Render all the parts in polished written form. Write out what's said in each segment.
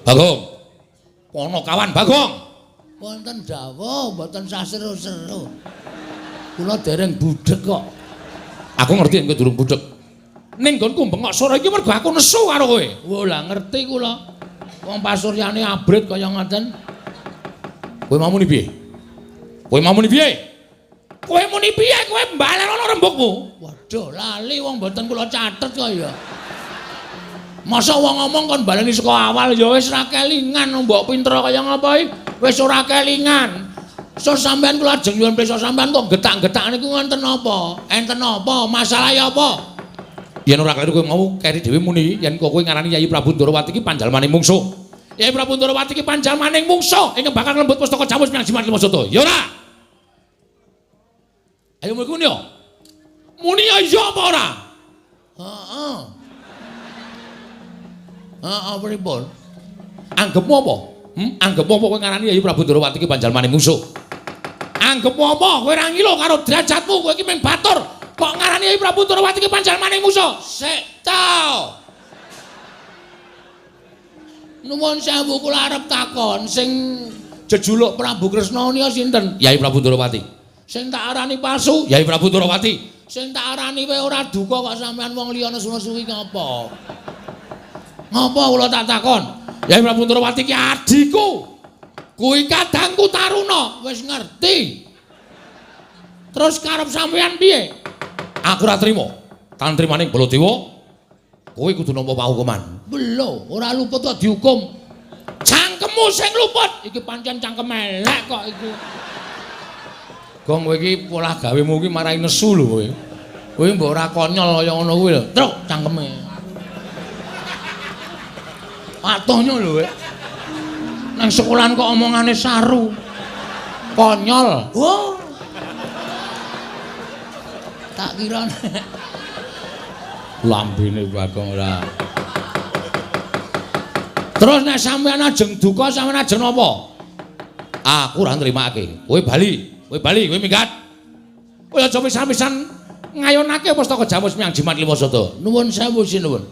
Bagong. Ponokawan Bagong. Wonten dawuh mboten sah seru-seru. Kula dereng budheg kok. Aku ngerti yen kowe durung budheg. Ning nggonku bengok sora iki mergo aku nesu karo kowe. Wo lah ngerti kula. Wong pasuryane abrit kaya ngoten. Kowe mau muni piye? Kowe mau muni piye? Kowe muni piye? Kowe mbalenono rembugmu. Waduh, lali wong mboten kula catet kok ya. Masa wong ngomong kon baleni saka awal ya wis ra kelingan mbok pinter kaya ngapa iki? Wis ora kelingan. So sampean kula ajeng nyuwun pirsa sampean kok getak-getak niku wonten napa? Enten napa? Masalahe apa? Yen ora kleru kowe mau keri dhewe muni yen kok kowe ngarani Yayi Prabu Ndorowati iki panjalmaning mungsuh. Yayi Prabu Ndorowati iki panjalmaning mungsuh ingkang bakal nglembut pustaka Jamus Miang Jimat Lima Sata. Ya ora? Ayo muni yo. Muni ya iya apa ora? Heeh. Heeh, pripun? Anggepmu apa? Anggepmu apa kowe ngarani Yayi Prabu Ndorowati iki panjalmaning mungsuh? Anggepmu apa? Kowe ora ngilo karo derajatmu, kowe iki mung batur. Kok ngarani Yayi Prabu Ndorowati iki panjalmaning mungsuh? Sik to. Nuwun sewu kula arep takon sing jejuluk Prabu Kresna nika sinten? Yayi Prabu Ndorowati. Sing tak arani palsu? Yayi Prabu Ndorowati. Sing tak arani wae ora duka kok sampean wong liya nesu-nesu iki ngapa? Ngapa kula tak takon? Yayi Prabu Ndorowati ki adhiku. Kuwi kadangku Taruna. Wis ngerti. Terus karep sampean piye? Aku ora trima. Tan trimaning Baladewa, kowe kudu nampa pahukuman. Lho, ora luput kok dihukum. Cangkemmu sing luput. Iki pancen cangkem elek kok iki. Gong kowe iki polah gawemu iki marai nesu lho kowe. Kowe mbok ora konyol kaya ngono kuwi lho. Truk cangkeme. Patuhnya lho kowe. Nang sekolahan kok omongane saru. Konyol. Oh. Tak kira lambene Bagong ora. Terus nek sampean ajeng duka sampean ajeng napa? Aku ora nrimake. Kowe bali, kowe bali, kowe minggat. Kowe aja pisan-pisan ngayonake pustaka Jamus Miang Jimat Lima Sata. Nuwun sewu sinuwun.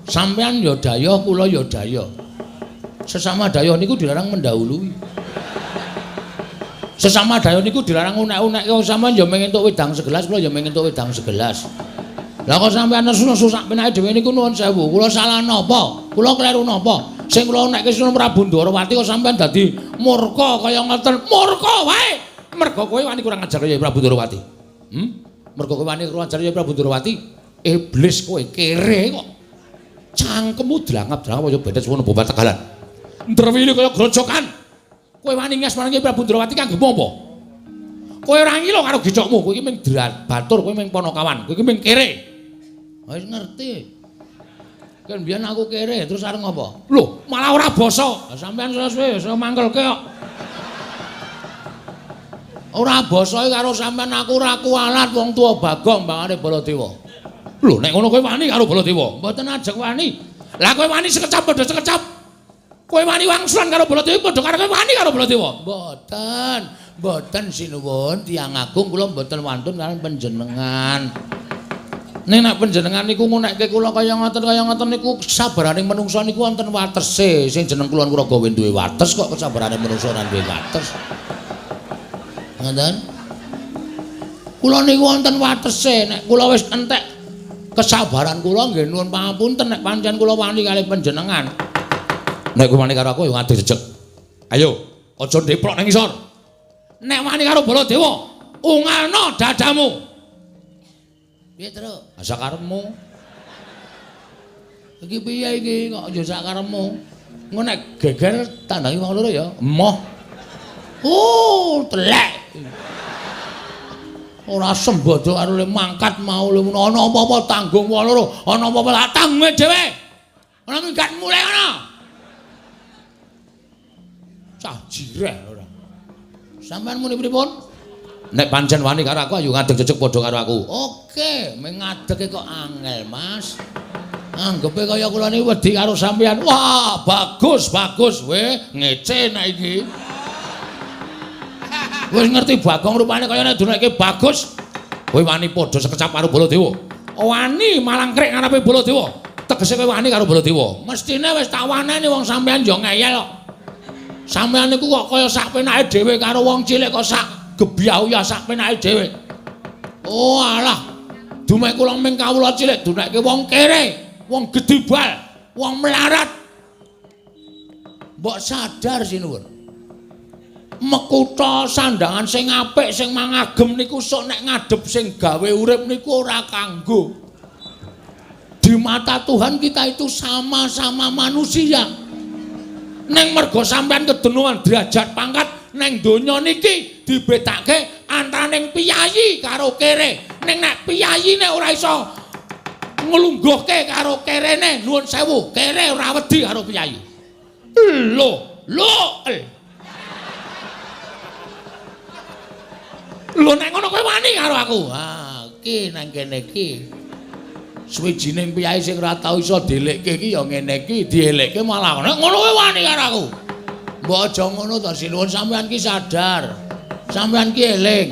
Sampean ya dayah, kula ya dayah. Sesama dayah niku dilarang mendahului. Sesama dayah niku dilarang unek-unek. Kok sampean ya mung entuk wedang segelas, kula ya mung entuk wedang segelas. Lah kok sampean nesu-nesu sak penake dhewe niku nuwun sewu. Kula salah napa? Kula kleru napa? Sing kula unekke Sunan Prabu Ndorowati kok sampean dadi murka kaya ngoten. Murka wae. Mergo kowe wani kurang ajar ya Prabu Ndorowati. Mergo kowe wani kurang ajar ya Prabu Ndorowati. Iblis kowe kere kok. Cangkemmu drangap-drangap kaya bedet suwono bobat tegalan. Ndrewili kaya grojokan. Kowe wani ngas marang Prabu Ndorowati kanggo apa? Kowe ora ngilo karo gecokmu, kowe iki mung batur, kowe mung ponokawan, kowe iki mung kere. Wis ngerti. Kan biyen aku kere, terus arep ngopo? Lho, malah ora basa. Lah sampean suwe-suwe iso mangkelke kok. Ora basa karo sampean aku ora kualat wong tuwa Bagong mbangane Baladewa. Lho, nek ngono kowe wani karo Baladewa? Mboten ajeng wani. Lah kowe wani sekecap padha sekecap. Kowe wani wangsulan karo Baladewa padha karo kowe wani karo Baladewa. Mboten, mboten sinuwun tiyang agung kula mboten wantun kaliyan panjenengan. Ning nek panjenengan niku ngunekke kula kaya ngoten niku kesabaraning menungsa niku wonten watese. Sing jeneng kula Kuraga duwe wates kok kesabarane menungsa ora duwe wates. Ngoten? Kula niku wonten watese. Nek kula wis entek kesabaran kula nggih nuwun pangapunten nek pancen kula wani kalih panjenengan. Nek kowe wani karo aku ya ngadeg jejeg. Ayo, aja ndeprok nang ngisor. Nek wani karo Baladewa, ungalno dadamu. Piye, Truk? Sakarepmu. Iki piye iki kok ya sakarepmu? Engko nek geger tandangi wong loro ya. Emoh. Oh, telek. Ora sembodo karo le mangkat mau le ana apa-apa tanggung wong loro, ana apa-apa tak tanggung dhewe. Ana minggat mulai ana. Cah jireh ora. Sampeyan muni pripun? Nek pancen wani karo aku ayo ngadeg jejeg padha karo aku. Oke, mung ngadege kok angel, Mas. Anggepe kaya kula niki wedi karo sampeyan. Wah, bagus, bagus we, ngece nek iki. Wis ngerti Bagong rupane kaya nek duneke bagus. Kowe wani padha sekecap karo Baladewa. Wani malangkrik ngarepe Baladewa. Tegese kowe wani karo Baladewa. Mestine wis tak waneni wong sampean ya ngeyel kok. Sampean niku kok kaya sak penake dhewe karo wong cilik kok sak gebyah sak penake dhewe. Oh alah. Dumek kula ming kawula cilik dunekke wong kere, wong gedibal, wong melarat. Mbok sadar sinuwun. Mekutha sandangan sing apik sing mangagem niku sok nek ngadhep sing gawe urip niku ora kanggo. Di mata Tuhan kita itu sama-sama manusia. Neng mergo sampean kedenuan derajat pangkat neng donya niki dibedake antaraning piyayi karo kere. Neng nek piyayine ora iso nglungguhke karo kerene, nuwun sewu, kere ora wedi karo piyayi. Lho, lho. Lho nek ngono kowe wani karo aku. Ha, iki nang kene iki. Suwijining piyayi sing ora tau iso dielekke iki ya ngene iki, dielekke malah nek ngono kowe wani karo aku. Mbok aja ngono to sinuwun, sampean ki sadar. Sampean ki eling.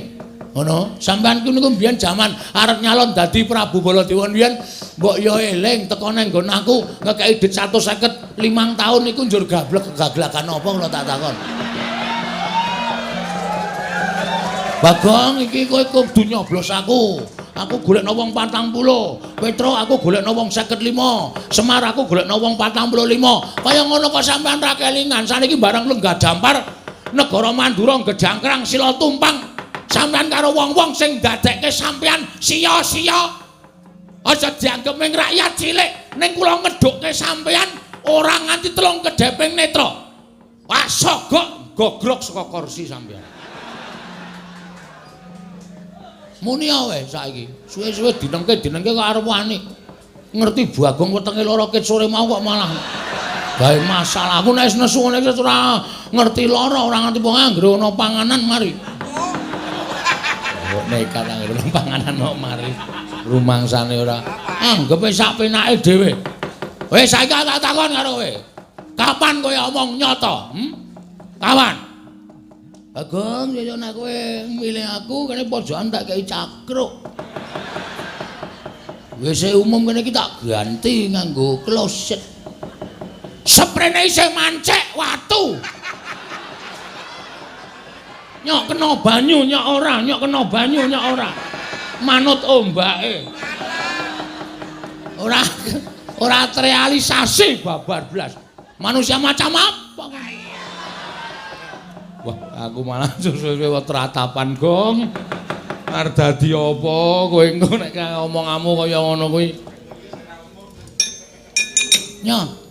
Ngono, sampean ki niku mbiyen jaman arep nyalon dadi Prabu Baladewa mbiyen mbok ya eling teko nang nggon aku ngekeki dhit 155 taun niku njur gablek gaglakan apa kula tak takon. Bagong iki kowe kudu nyoblos aku. Aku golekno wong 40. Petro aku golekno wong 55. Semar aku golekno wong 45. Kaya ngono kok sampean ra kelingan. Saniki bareng lenggah dampar negara Mandura gejangkrang sila tumpang. Sampean karo wong-wong sing ndadekke sampean sia-sia. Aja dianggep ming rakyat cilik, ning kula ngedhukke sampean ora nganti telung kedheping netra. Wah sogok gogrok saka kursi sampean. Muni wae saiki. Suwe-suwe dinengke-dinengke kok arep wani. Ngerti Bagong wetenge lara ket sore mau kok malah gawe masalah. Aku nek wis nesu ngene iki ora ngerti lara, ora ngerti wong anggere ana panganan mari. Kok nekat anggere ana panganan kok mari. Rumangsane ora. Anggepe sak penake dhewe. Wis saiki tak takon karo kowe. Kapan kowe omong nyata? Kapan? Bagong, ya nek kowe milih aku kene pojokan tak kei cakruk. WC umum kene iki tak ganti nganggo kloset. Seprene isih mancik watu. Nyok kena banyu nyok ora, nyok kena banyu nyok ora. Manut ombake. Ora ora terrealisasi babar blas. Manusia macam apa? Wah, aku malah suwe-suwe tratapan, Gong. Arep dadi apa kowe engko nek omonganmu kaya ngono kuwi. Nyo.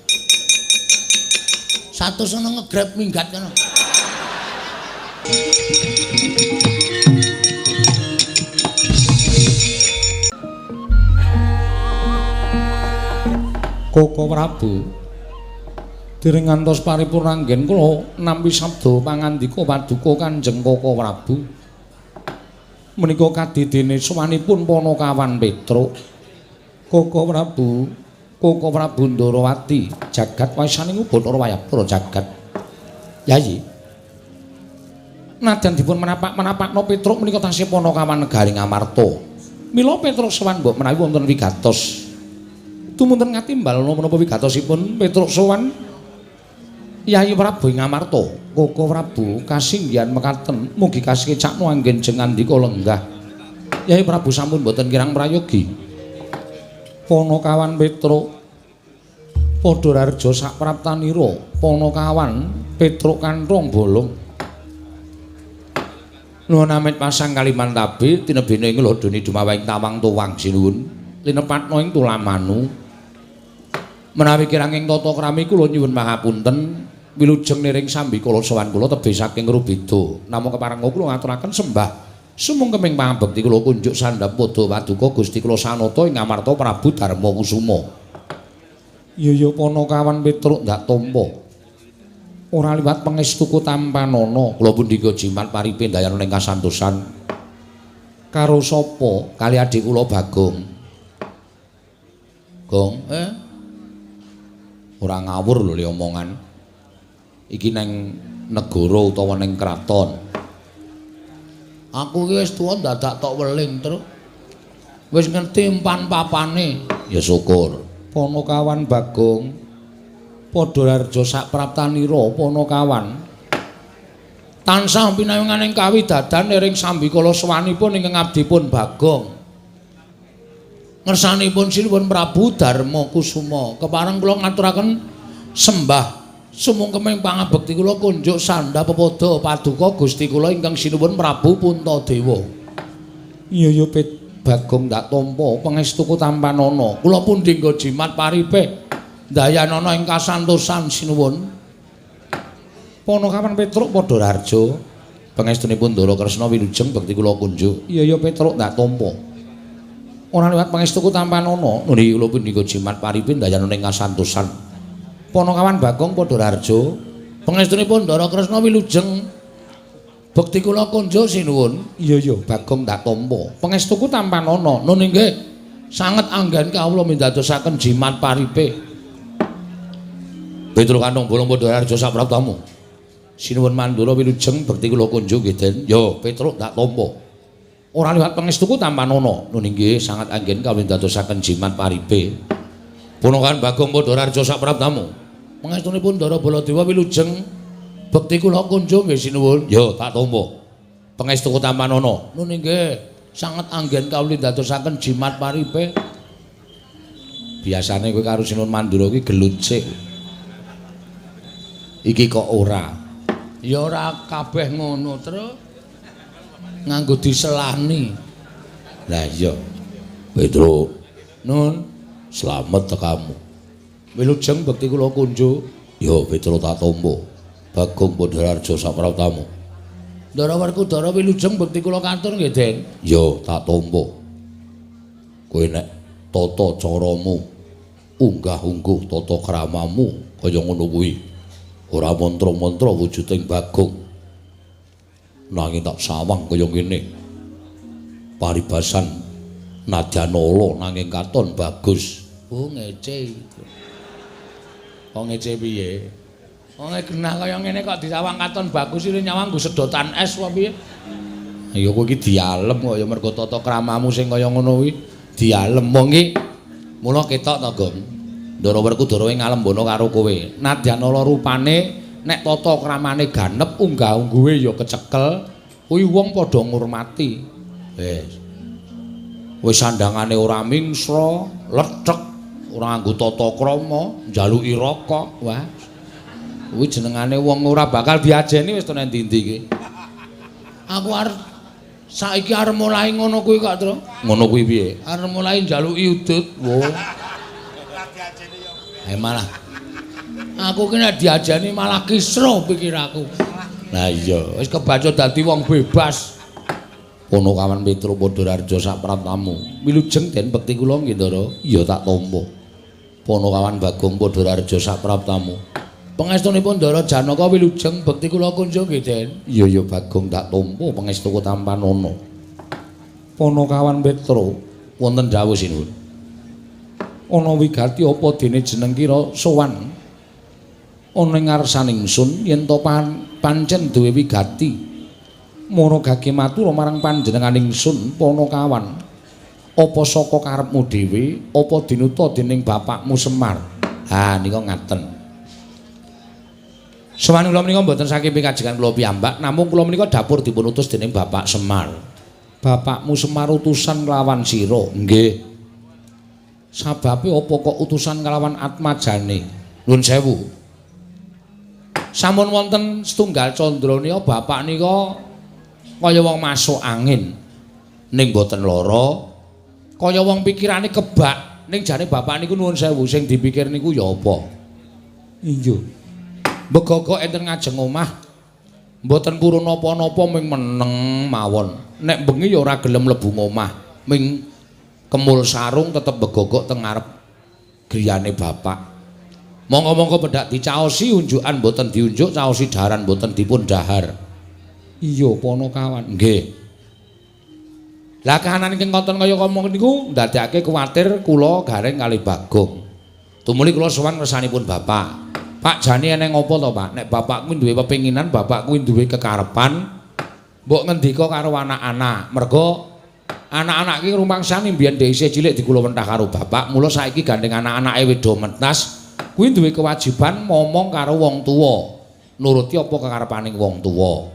100 ono ngegrab minggat kono. Koko Prabu dereng ngantos paripurna anggen kula nampi sabda pangandika paduka Kanjeng Koko Prabu. Menika kadidene sowanipun Panakawan Petruk. Koko Prabu, Koko Prabu Ndarawati, jagat wasaning Bathara Wayabara jagat. Yayi. Nadyan dipun menapak-menapakno Petruk menika tasih Panakawan negari Ngamarta. Mila Petruk sowan mbok menawi wonten wigatos. Tumunten ngatimbal menapa wigatosipun Petruk sowan Yayi Prabu ing Ngamarta. Koko Prabu kasinggihan mekaten mugi kasekecakno anggen jeng ngandika lenggah. Yayi Prabu sampun boten kirang prayogi. Panakawan Petruk padha rarja sapraptanira. Panakawan Petruk kanthong bolong. Nuwun amit pasang Kalimantabe tinebene ing lodone dumawahing tawang tuwang sinuwun linepatna ing tulamanu. Menawi kirang ing tata krami kula nyuwun pangapunten. Wilujeng niring sambikala sowan kula tebih saking Rubeda. Namung keparenga kula ngaturaken sembah sumungkeming pangabekti kula kunjuk sandhap padha paduka Gusti kula Sanata ing Ngamarta Prabu Darma Kusuma. Ya ya Panakawan Petruk ndak tampa. Ora liwat pangestuku tampanana. Kula pundhika jimat paripe ndayana ing kasantosan. Karo sapa? Kali adik kula Bagong. Gong, Ora ngawur lho le omongan. Iki neng negara utawa neng kraton. Aku iki wis tuwa dadak tok weling, Truk. Wis ngerti empan papane. Ya syukur. Panakawan Bagong Padha Harja sapraptanira Panakawan tansah pinayunganing kawidadan ering sambikala sowanipun ingkang abdipun Bagong. Ngersanipun Sinuwun Prabu Darma Kusuma kepareng kula ngaturaken sembah sumungkeming pangabekti kula kunjuk sandha pepada paduka Gusti kula ingkang Sinuwun Prabu Puntadewa. Iya ya Pet Bagong tak tampa pangestuku tampanana. Kula pundi nggo jimat paripe ndayanana ing kasantosan sinuwun. Panakawan Petruk Padha Harja pangestunipun Ndara Kresna wilujeng bekti kula kunjuk. Iya ya Petruk tak tampa. Ora liwat pangestuku tampanana. Nuli kula pundi nggo jimat paripe ndayanana ing kasantosan. Panakawan Bagong Padha Harja pangestunipun Ndara Kresna wilujeng bekti kula kunjuk sinuwun. Iya ya Bagong tak tampa pangestuku tampanana. Nun inggih sanget anggen kawula mindadosaken jimat paripe. Petruk Kantong Bolong Padha Harja sapraptamu. Sinuwun Mandura wilujeng bekti kula kunjuk nggih Den. Ya Petruk tak tampa. Ora liwat pangestuku tampanana. Nun inggih sanget anggen kawula mindadosaken jimat paripe. Punakawan Bagong Padha Harja sapraptamu. Pangestunipun Ndara Baladewa wilujeng bekti kula kunjung nggih sinuwun. Ya tak tampa. Pangestuku tampanana. Nun inggih sanget anggen kawula ndadosaken jimat paripe. Biasane kowe karo Sinuwun Mandura kuwi gelut sik. Iki kok ora. Ya ora kabeh ngono, Truk. Nganggo diselani. Lah iya. Petruk, nun slamet tekamu. Wilujeng bekti kula kunjuk. Ya Petruk tak tampa. Bagong Padha Harja sapraptamu. Ndara Werkudara wilujeng bekti kula katur nggih, Den. Ya tak tampa. Kowe nek tata caramu unggah-ungguh tata kramamu kaya ngono kuwi. Ora mantra-mantra wujuding Bagong. Nanging tak sawang kaya ngene. Paribasan nadyan ala nanging katon bagus. Oh ngece. Kok ngece piye? Wong genah kaya ngene kok disawang katon bagus iki nyawang nggo sedotan es apa piye? Ya kowe iki dialem kok ya mergo tata kramamu sing kaya ngono kuwi dialem wong iki. Mula ketok to, Gong. Ndara Werkudara ngalembana karo kowe. Nadyan ala rupane nek tata kramane ganep unggah-ungguhe ya kecekel, kuwi wong padha ngurmati. Wis. Wis sandangane ora mingsra, lethek, ora nganggo tata krama, njaluki rokok. Wah. Kuwi jenengane wong ora bakal diajeni wis to nang ndi-ndi iki. Aku arep saiki arep mulai ngono kuwi kok, Tru. Ngono kuwi piye? Arep mulai njaluki udut. Wo. Eh malah aku ki nek diajeni malah kisruh pikiraku. Lah iya, wis kebaca dadi wong bebas. Panakawan Petruk Padha Harja sapraptamu. Wilujeng Den bekti kula nggih, Ndara. Iya tak tampa. Panakawan Bagong Padha Harja sapraptamu. Pangestunipun Ndara Janaka wilujeng bekti kula kunjung nggih, Den. Iya ya Bagong tak tampa pangestuku tampanana. Panakawan Petruk wonten dawuh sinuwun. Ana wigati apa dene jeneng kira sowan ana ing ngarsaning ingsun yen to pancen duwe wigati mara gage matur marang panjenengan ingsun Panakawan. Apa saka karepmu dhewe apa dinuta dening bapakmu Semar? Ha nika ngaten. Sowan kula menika mboten saking pikajengan kula piyambak, namung kula menika dapur dipun utus dening Bapak Semar. Bapakmu Semar utusan kelawan sira. Nggih. Sababe apa kok utusan kelawan atmajane? Nuwun sewu. Sampun wonten setunggal candra nika bapak nika kaya wong masuk angin ning mboten lara, kaya wong pikirane kebak ning jane bapak niku nuwun sewu sing dipikir niku ya apa? Iya. Begogok enten ngajeng omah mboten purun napa-napa ming meneng mawon. Nek bengi ya ora gelem mlebu omah, ming kemul sarung tetep begogok teng ngarep griyane bapak. Monggo-monggo pedhak dicaosi unjukan mboten diunjuk, caosi daharan mboten dipun dahar. Iya Panakawan. Nggih. Lah kahanan ingkang konten kaya ngomong niku ndadekake kuwatir kula gareng kalih Bagong. Tumuli kula sowan ngersanipun bapak. Pak jane eneng apa to, Pak? Nek bapak kuwi duwe pepinginan, bapak kuwi duwe kekarepan, mbok ngendika karo anak-anak. Mergo Anak-anak iki rumangsani mbiyen dhewe cilik dikula wentah karo bapak, mula saiki gandeng anak-anake wedo mentas kuwi duwe kewajiban momong karo wong tuwa, nuruti apa kekarepaning wong tuwa.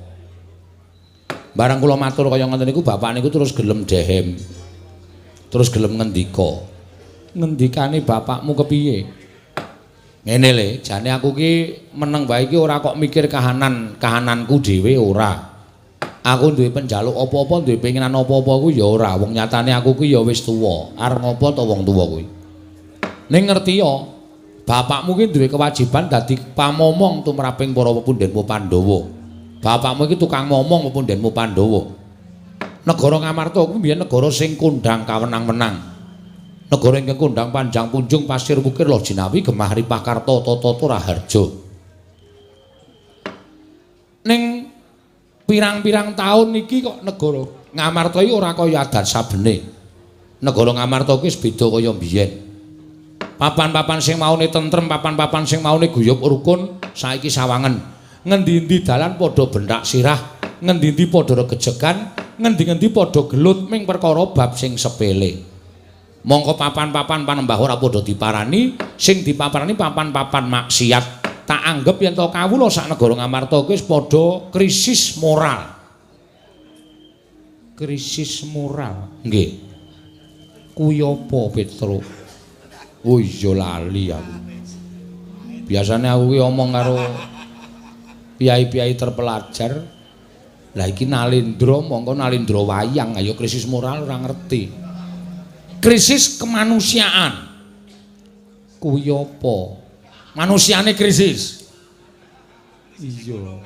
Barang kula matur kaya ngoten niku bapak niku terus gelem dehem. Terus gelem ngendika. Ngendikane bapakmu kepiye? Ngene le, jane aku ki meneng wae iki ora kok mikir kahanan, kahananku dhewe ora. Aku duwe penjaluk apa-apa, duwe pengenan apa-apa kuwi ya ora. Wong nyatane aku ki ya wis tuwa. Arep ngopo to wong tuwa kuwi? Ning ngerti ya, bapakmu ki duwe kewajiban dadi pamomong tumraping para pepundhenmu Pandhawa. Bapakmu iki tukang momong pepundhenmu Pandhawa. Negara Ngamarta kuwi mbiyen negara sing kondhang kawenang-wenang. Negara ingkang kondhang panjang punjung pasir wukir loh jinawi gemah ripah karta tata raharja. Ning pirang-pirang taun iki kok negara Ngamarta iki ora kaya adat sabene. Negara Ngamarta iki wis beda kaya mbiyen. Papan-papan sing maune tentrem, papan-papan sing maune guyub rukun saiki sawangen. Ngendi-endi dalan padha benthak sirah, ngendi-endi padha regejegan, ngendi-endi padha gelut ming perkara bab sing sepele. Mongko papan-papan panembah ora padha diparani, sing dipaparani papan-papan maksiat. Tak anggep yen to kawula sak negara Ngamarta kuwi wis padha krisis moral. Krisis moral. Nggih. Kuwi apa, Petro? Oh iya lali aku. Biasane aku ki omong karo piyai-piyai terpelajar. Lah iki Nalendra mongko Nalendra wayang, ayo krisis moral ora ngerti. Krisis kemanusiaan. Kuwi apa? Manusiane krisis. Iya.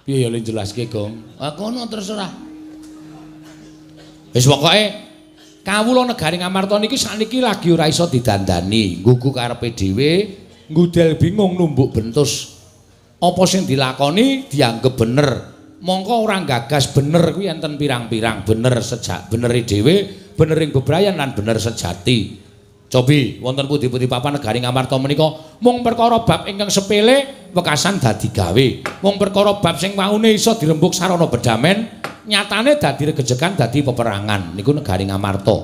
Piye ya le jelaske, Gong? Ah kono terserah. Wis pokoke kawula negari Ngamarta niki sakniki lagi ora iso didandani, nggugu karepe dhewe, nggudel bingung numbuk bentus. Apa sing dilakoni dianggep bener. Mongko ora gagas bener kuwi enten pirang-pirang, bener sejak benere dhewe, benering bebrayan lan bener sejati. Cobi wonten pundi-pundi papan negari Ngamarta menika mung perkara bab ingkang sepele wekasan dadi gawe. Mung perkara bab sing waune iso dirembug sarana bedamen, nyatane dadi regejegan dadi peperangan. Niku negari Ngamarta.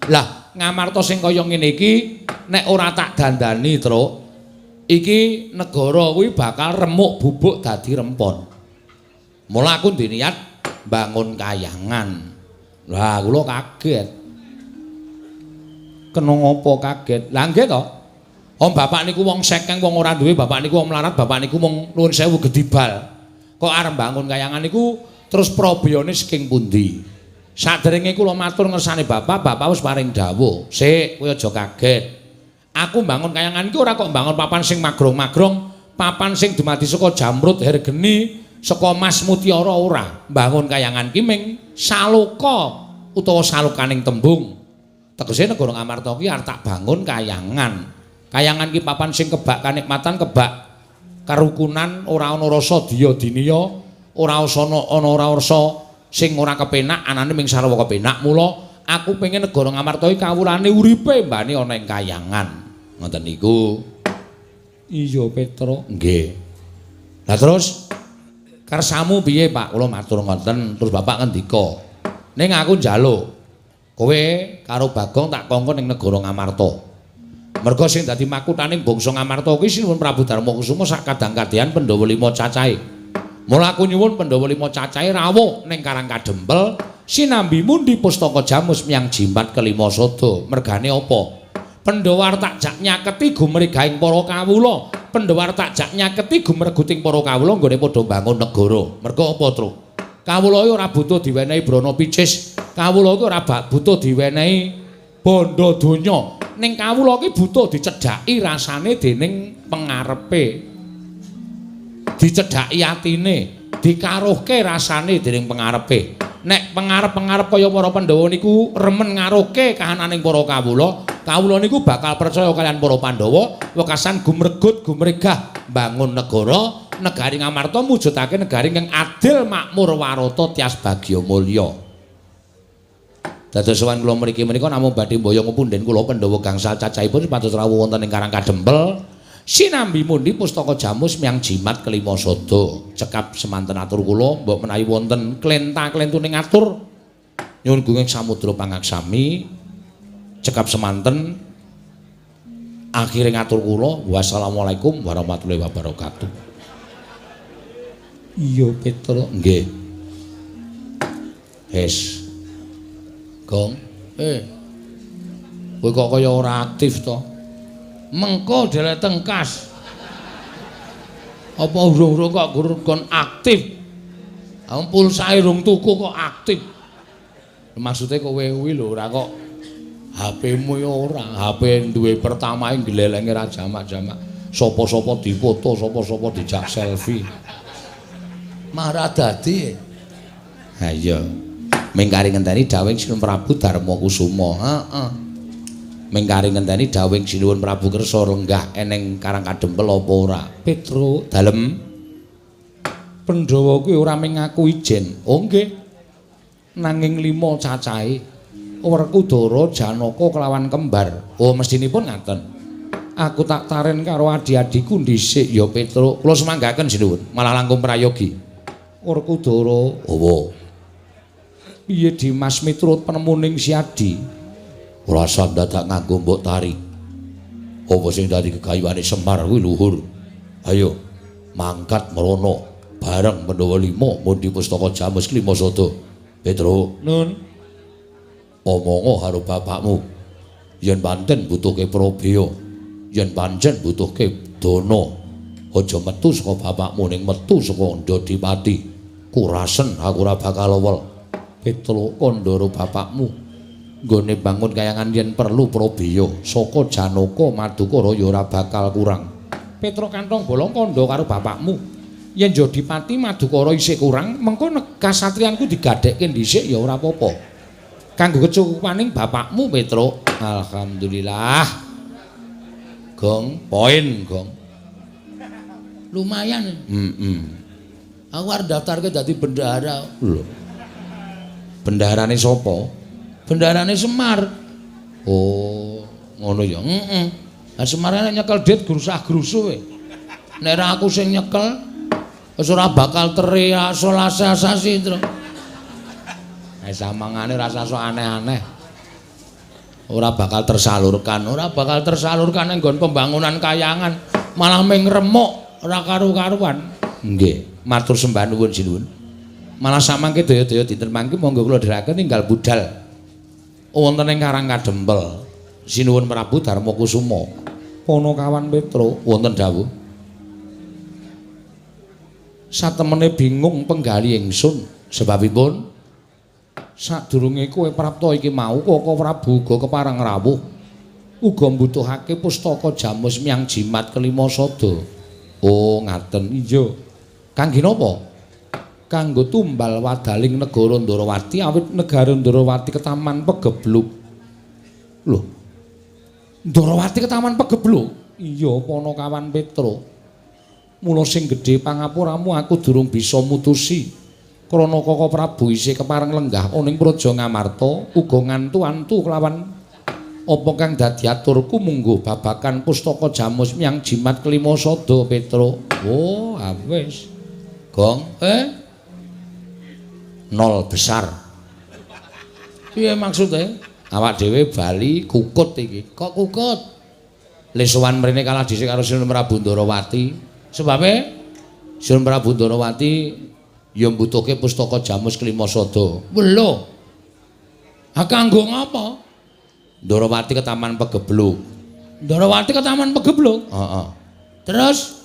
Lah, Ngamarta sing kaya ngene iki nek ora tak dandani, Truk, iki negara kuwi bakal remuk bubuk dadi rempon. Mula aku duwe niat bangun kayangan. Lah, kula kaget. Kena ngopo kaget? Lah nggih to. Om bapak niku wong sekeng, wong ora duwe, bapak niku wong melarat, bapak niku wong nuwun sewu gedibal. Kok arep bangun kayangan niku terus probeyone saking pundi? Saderenge kula matur ngersane bapak, bapak wis paring dawuh. Sik, kowe aja kaget. Aku bangun kayangan iki ora kok bangun papan sing magrong-magrong, papan sing dumadi saka jamrut hergeni, saka mas mutiara ora. Bangun kayangan ki ming saloka utawa salokaning tembung. Tegese negara Ngamarta ki arep tak bangun kayangan. Kayangan ki papan sing kebak kanikmatan, kebak karukunan, ora ana rasa diya diniya, ora ana ora rasa sing ora kepenak, anane ming sarwa kepenak. Mula aku pengen negara Ngamarta iki kawulane uripe mbane ana ing kayangan. Ngoten niku. Iya, Petro. Nggih. Lah terus kersamu piye, Pak? Kula matur ngoten, terus bapak ngendika, "Ning aku njaluk kowe karo Bagong tak kongkon ning negara Ngamarta. Merga sing dadi makuthaning bangsa Ngamarta kuwi Sinuwun Prabu Darma Kusuma sak kadang-kadhean Pandhawa lima cacahe. Mula aku nyuwun Pandhawa lima cacahe rawuh ning Karang Kadempel sinambi mundi pustaka jamus miyang jimat kelima sada. Mergane apa? Pandhawa tak jak nyaketi gumregahing para kawula. Pandhawa tak jak nyaketi gumreguting para kawula nggone padha mbangun negara. Merga apa, Truk? Kawula iki ora butuh diwenehi brana picis. Kawula iki ora butuh diwenehi bondo donya. Ning kawula iki butuh dicedhaki rasane dening pengarepe. Dicedhaki atine, dikaruhke rasane dening pengarepe. Nek pengarep-pengarep kaya para Pandhawa niku remen ngaruhke kahananing para kawula, kawula niku bakal percaya kalian para Pandhawa, wekasan gumregut gumregah mbangun negara, negari Ngamarta mujudake negari ingkang adil makmur warata tias bagya mulya. Dados sowan kula mriki menika namung badhe mboyong punden kula Pandhawa gangsal cacahipun supados rawuh wonten ing Karang Kadempel sinambi mundi pustaka jamus miyang jimat kelima sada. Cekap semanten atur kula, mbok menawi wonten klenta-klentuning atur Nyuwun gunging samudra pangaksami cekap semanten akhire ngatur kula wassalamualaikum warahmatullahi wabarakatuh. Iya Petro nggih. Wis. Gong. Kowe kok kaya ora aktif to? Mengko dhewe tengkas. Apa urung-urung kok kon aktif? Wong pulsae rung tuku kok aktif. Maksude kowe kuwi lho ora kok HP-mu ya ora, HP duwe pertamae glelenge ra jamak-jamak. Sapa-sapa dipoto, sapa-sapa dijak selfie. Marah dadi. Ha iya. Mingkari ngenteni dawuhing Sinuwun Prabu Darma Kusuma. Heeh. Mingkari ngenteni dawuhing Sinuwun Prabu Kersa lenggah eneng Karang Kadempel apa ora? Petro dalem Pandhawa kuwi ora mung ngaku ijen. Oh nggih. Nanging 5 cacahe. Werkudara, Janaka kelawan kembar. Oh mestinipun ngaten. Aku tak taren karo adi-adiku dhisik ya Petro. Kula semanggaken sinuwun, malah langkung prayogi. Werkudara, owo. Piye Dimas miturut penemuning si Adi? Ora usah dadak nganggo mbok tari. Apa sing dadi gegayuhane Semar kuwi luhur. Ayo mangkat mrono bareng Pandhawa 5 mundi pustaka Jamus Klima Sada. Petro, nun. Omongo karo bapakmu. Yen pancen butuhke prabeya, yen pancen butuhke dana, aja metu saka bapakmu ning metu saka Ndodipati. Kurasen aku ora bakal lewel. Petro kandhara bapakmu nggone bangun kayangan yen perlu prabeya saka Janaka Madukara ya ora bakal kurang. Petro kantong bolong kandha karo bapakmu. Yen Ndodipati Madukara isih kurang, mengko kasatriyanku digadhekke dhisik ya ora apa-apa. Kanggo kecukupaning bapakmu Petro. Alhamdulillah. Gong, poin gong. Lumayan. Heeh. Aku arep daftarke dadi bendahara. Lho. Bendaharane sapa? Bendaharane Semar. Oh, ngono ya. Heeh. Lah Semar nek nyekel dit grusah-grusu kowe. Nek ora aku sing nyekel wis ora bakal terrealisasi, Tru. Samangane rasa sok aneh-aneh. Ora bakal tersalurkan, ora bakal tersalurkan ning nggon pembangunan kayangan, malah ming remuk ora karu-karuan. Nggih, matur sembah nuwun sinuwun. Malah samangke daya-daya dinten mangke monggo kula dherekaken ninggal budal wonten ing Karang Kadempel. Sinuwun Prabu Darma Kusuma. Panakawan Petro wonten dawuh. Satemene bingung penggali ingsun sebabipun sadurunge kowe prapta iki mau Koko Prabu uga kepareng rawuh uga mbutuhake pustaka Jamus Miang Jimat Kelima Sada. Oh ngaten. Iya. Kangge napa? Kanggo tumbal wadaling negara Ndarawati awit negara Ndarawati ketaman pegebluk. Lho. Ndarawati ketaman pegebluk? Iya Panakawan Petro. Mula sing gedhe pangapuramu aku durung bisa mutusi. Krana Koko Prabu isih kepareng lenggah ana ing Praja Ngamarta uga ngantu-antu kelawan apa kang dadi aturku mungguh babakan pustaka Jamus Miang Jimat Kelima Sada Petro. Oh, wis. Gong, nol besar. Piye maksude? Awak dhewe bali kukut iki. Kok kukut? Le sowan mrene kalah dhisik karo Sinuwun Prabu Ndarawati. Sebabe Sinuwun Prabu Ndarawati ya mbutuhke pustaka Jamus Kelima Sada. Lho. Ha kanggo ngapa? Ndarawati ketaman pegebluk. Ndarawati ketaman pegebluk? Heeh. Terus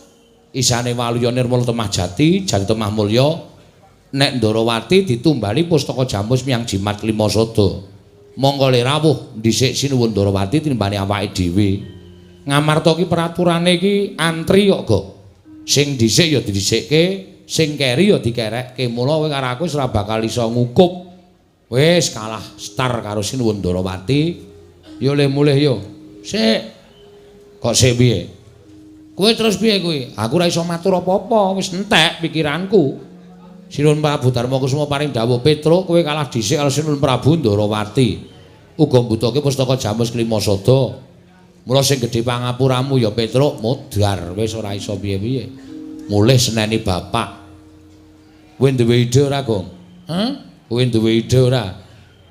isane Waluya Nirmala Temah Jati, Jati Temah Mulya nek Ndarawati ditumbali pustaka Jamus Miang Jimat Kelima Sada. Mongko le rawuh dhisik Sinuwun Ndarawati tinimbane awake dhewe. Ngamarta ki peraturane iki antri kok, Gok. Sing dhisik ya didhisikke, sing keri ya dikerekke. Mula kowe karo aku wis ora bakal iso ngukup. Wis kalah star karo Sinuwun Ndarawati. Yo le mulih yo. Sik. Kok sik piye? Kowe terus piye kuwi? Aku ora iso matur apa-apa, wis entek pikiranku. Sinuwun Prabu Darma Kusuma paring dawuh, Petro, kowe kalah dhisik karo Sinuwun Prabu Ndarawati. Uga mbutuhke pustaka Jamus Kelima Sada. Mula sing gedhe pangapuramu ya Petro, modar wis ora iso piye-piye. Mulih seneni bapak. Kowe duwe ide ora, Gong? Hah? Kowe duwe ide ora?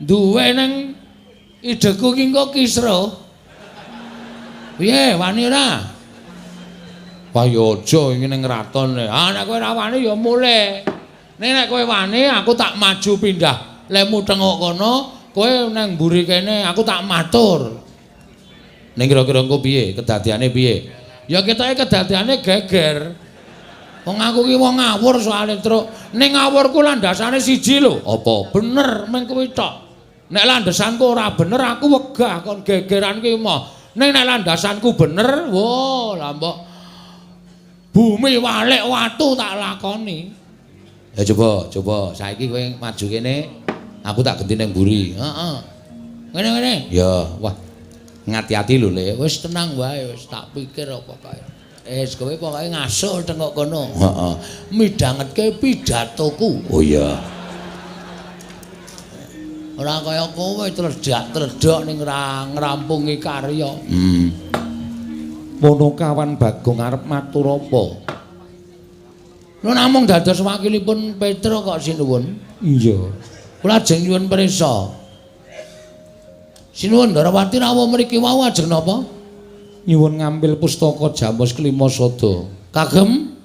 Duwe nang ideku ki engko kisruh. Piye wani ora? Wah ya aja iki ning kraton. Ah nek kowe ora wani ya mulih. Nek kowe wani aku tak maju pindah. Lemu tengok kono, kowe nang mburi kene aku tak matur. Ning kira-kira engko piye? Kedadiane piye? Ya ketoke kedadiane geger. Wong aku ki wong ngawur soalé, Truk. Ning ngawurku landasane siji lho. Apa? Bener meng kuwi tok. Nek landasanku ora bener aku wegah kon gegeran ki moh. Ning nek landasanku bener, wah lah mbok bumi walik watu tak lakoni. Ya coba, coba saiki kowe maju kene, aku tak genti ning mburi. Heeh. Ngene-ngene. Ya, wah. Ngati-ati lho, Le. Wis tenang wae, wis tak pikir apa kae. Wis kowe pokoke ngasuh tengok kono. Heeh. Midhangetke pidatoku. Oh iya. Ora kaya kowe tledhak-tledhok ning ngrampungi karya. Ponokawan Bagong arep matur apa? Lho namung dados wakilipun Petra kok sinuwun. Iya. Kula ajeng nyuwun prisa. Sinuwun Ndarawati rawuh mriki wau ajeng napa? Nyuwun ngambil pustaka Jamus Kelima Sada. Kagem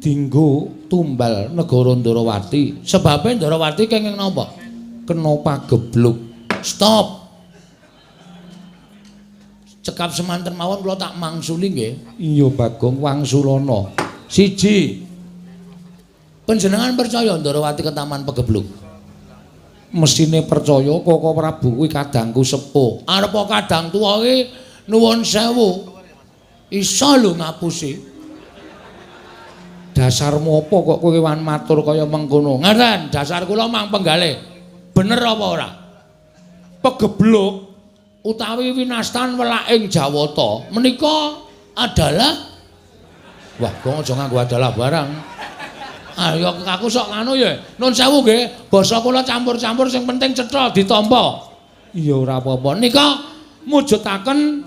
dinggo tumbal negara Ndarawati. Sebabe Ndarawati kenging napa? Kena pagebluk. Stop. Cekap semanten mawon kula tak mangsuli nggih. Iya Bagong wangsulana. Siji. Panjenengan percaya Ndarawati ketaman pagebluk? Mesine percaya Koko Prabu kuwi kadangku sepuh. Arep kadang tuwa ki nuwun sewu. Iso lho ngapusi. Dasarmu apa kok kowe wan matur kaya mengkono? Ngaten, dasar kula mang penggalih. Bener apa ora? Pegebluk utawi winastan welaking Jawata menika adalah wah, kok aja nganggo adalah barang. Ayo aku sok nganu ya. Nun sewu nggih, basa kula campur-campur sing penting cetha ditampa. Iya ora apa-apa. Nika mujudaken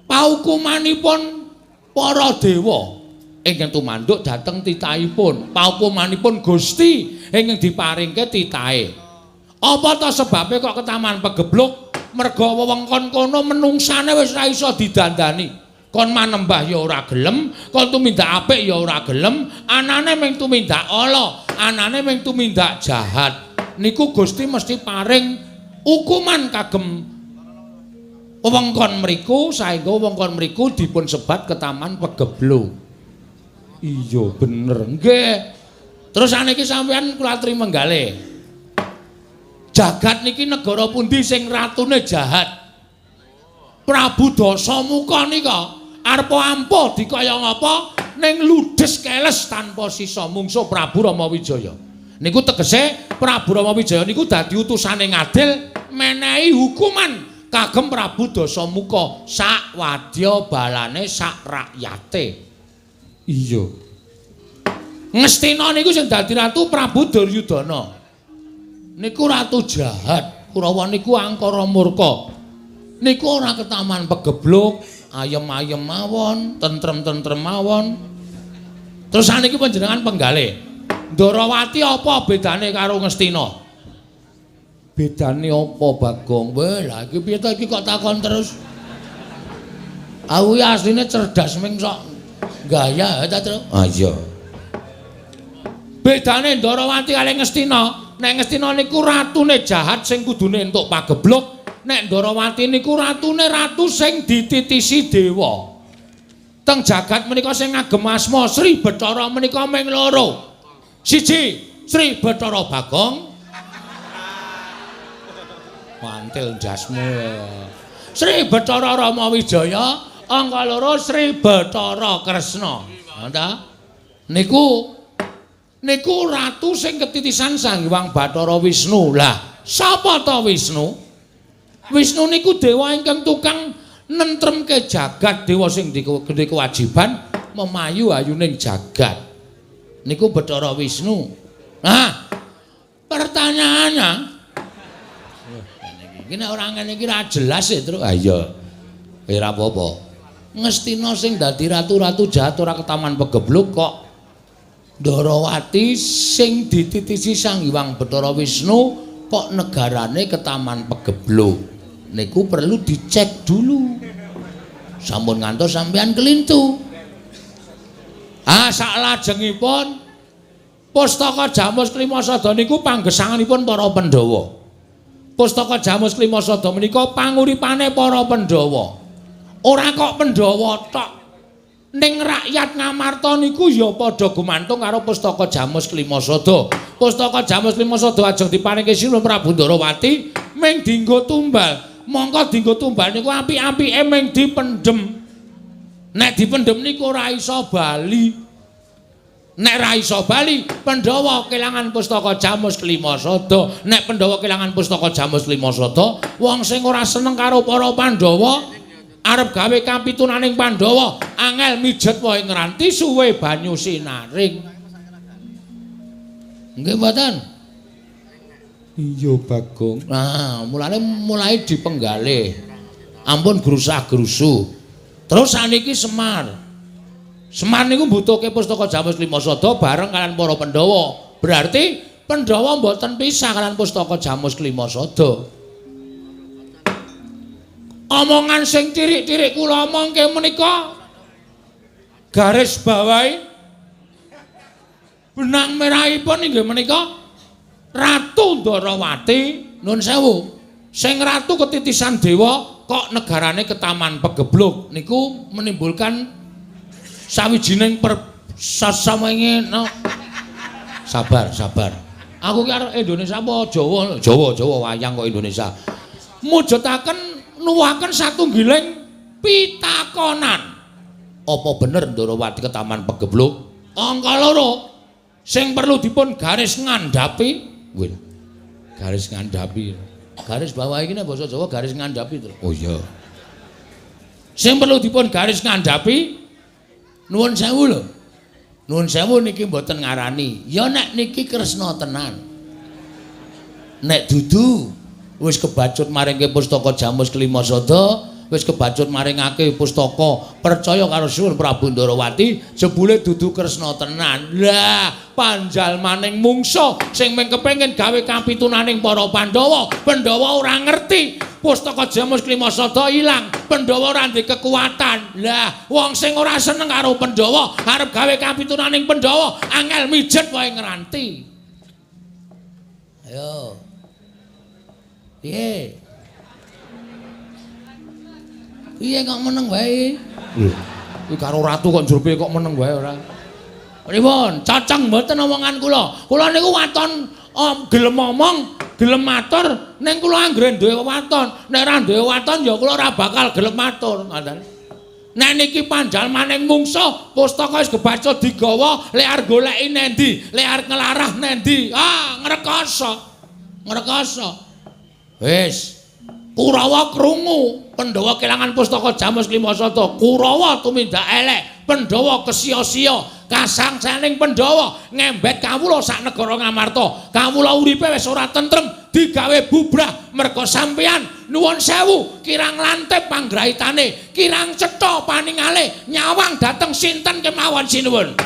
paukumanipun para dewa ingkang tumanduk dhateng titahipun, paukumanipun Gusti ingkang diparingke titahe. Apa ta sebabe kok ketaman pegebluk? Merga wewengkon kono menungsane wis ora iso didandani. Kon manembah ya ora gelem, kon tumindak apik ya ora gelem, anane mung tumindak ala, anane mung tumindak jahat. Niku Gusti mesti paring hukuman kagem wewengkon mriku saengga wewengkon mriku dipun sebat ketaman pegebluk. Iya bener. Nggih. Terus saniki sampeyan kula aturi menggalih. Jagat niki negara pundi sing ratune jahat? Prabu Dasamuka nika arep ampuh dikaya ngapa ning ludes keles tanpa sisa mungsuh Prabu Rama Wijaya. Niku tegese Prabu Rama Wijaya niku dadi utusane ngadil menehi hukuman kagem Prabu Dasamuka sak wadya balane sak rakyate. Iya. Ngastina niku sing dadi ratu Prabu Duryudana. Niku ratu jahat, Kurawa niku angkara murka. Niku ora ketaman pegebluk, ayem-ayem mawon, tentrem-tentrem mawon. Terus saniki panjenengan penggalih. Ndarawati apa bedane karo Ngastina? Bedane apa Bagong? Weh, lha iki piye to iki kok takon terus? Aku iki asline cerdas ming sok gaya ta, Tru? Ah iya. Bedane Ndarawati kali Ngastina, nek Ngastina niku ratune jahat sing kudune entuk pagebluk, nek Ndarawati niku ratune ratu sing dititisi dewa. Teng jagat menika sing ngagem asma Sri Bathara menika ming loro. Siji, Sri Bathara Bagong. Mantil jasmu. Sri Bathara Rama Wijaya, angka loro Sri Bathara Kresna. Ha ta? Niku niku ratu sing ketitisan Sang Hyang Bathara Wisnu. Lah, sapa ta Wisnu? Wisnu niku dewa ingkang tukang nentremke jagat, dewa sing duwe kewajiban memayu ayuning jagat. Niku Bathara Wisnu. Nah, pertanyaannya iki nek ora ngene iki ora jelas e, Tru. Ah iya. Ora apa-apa. Ngastina sing dadi ratu-ratu jahat ora ketaman pegebluk kok Ndarawati sing dititisi Sang Hyang Bathara Wisnu Kok negarane ke Taman Pegebluk? Niku perlu dicek dulu. Sampun ngantos sampean kelintu. Ah, saklajengipun Pustaka Jamus Klima Sada niku panggesanganipun para Pandhawa. Pustaka Jamus Klima Sada menika panguripane para Pandhawa. Ora kok Pandhawa tok. Ning rakyat Ngamarta niku ya padha gumantung karo Pustaka Jamus Klima Sada. Pustaka Jamus Klima Sada ajeng diparingke Sinuwun Prabu Ndarawati ming dienggo tumbal. Mongko dienggo tumbal niku apik-apike ming dipendhem. Nek dipendhem niku ora iso bali. Nek ra iso bali, Pandhawa kelangan Pustaka Jamus Klima Sada. Nek Pandhawa kelangan Pustaka Jamus Klima Sada, wong sing ora seneng karo para Pandhawa arep gawe kapitunaning Pandhawa, angel mijet wae ngranti suwe banyu sinaring. Nggih mboten? Iya Bagong. Nah, mulane mulai dipenggalih. Ampun grusah-grusu. Terus saniki Semar. Semar niku mbutuhke Pustaka Jamus Klima Sada bareng kalian para Pandhawa. Berarti Pandhawa mboten pisah kalian Pustaka Jamus Klima Sada. Omongan sing cirik-cirik kula omongke menika garis bawahi benang merahipun inggih menika Ratu Ndarawati, nun sewu, sing ratu ketitisan dewa kok negarane ke Taman Pegebluk niku menimbulkan sawijining persasamenge no. Sabar, sabar. Aku ki arep Indonesia apa Jawa? Jawa, Jawa wayang kok Indonesia. Mujudaken nuwuhaken satunggiling pitakonan. Apa bener Ndarawati ke Taman Pegebluk? Angka loro sing perlu dipun garis ngandhapi, wih. Garis ngandhapi. Garis bawah iki nek basa Jawa garis ngandhapi to. Oh iya. Sing perlu dipun garis ngandhapi nuwun sewu lho. Nuwun sewu niki mboten ngarani. Ya nek niki Kresna tenan. Nek dudu wis kebacut maringke Pustaka Jamus Klima Sada, wis kebacut maringake pustaka, percaya karo Sinuwun Prabu Ndarawati, jebule dudu Kresna tenan. Lah, panjalmaning mungsa sing mung kepengin gawe kapitunaning para Pandhawa, Pandhawa ora ngerti Pustaka Jamus Klima Sada ilang, Pandhawa ora ndek kekuatan. Lah, wong sing ora seneng karo Pandhawa, arep gawe kapitunaning Pandhawa, angel mijet wae ngranti. Ayo. Piye? Piye kok meneng wae? Lho, kuwi karo ratu kok njur piye kok meneng wae ora? Pripun? Cocok mboten omongan kula. Kula niku waton gelem omong, gelem matur, ning kula anggere duwe waton. Nek ora duwe waton ya kula ora bakal gelem matur, ngoten. Nek niki panjalmaning mungsa, pustaka wis kebaca digawa, lek arep goleki nendi, lek arep nglarah nendi. Ah, ngrekoso. Ngrekoso. Wis. Kurawa krungu, Pandhawa kelangan Pustaka Jamus Klima Sada. Kurawa tumindak elek, Pandhawa kesia-sia, kasangsaning Pandhawa ngembet kawula sak negara Ngamarta. Kawula uripe wis ora tentrem, digawe bubrah merga sampeyan. Nuwun sewu, kirang lantip panggraitane, kirang cetha paningale, nyawang dateng sinten kemawon sinuwun.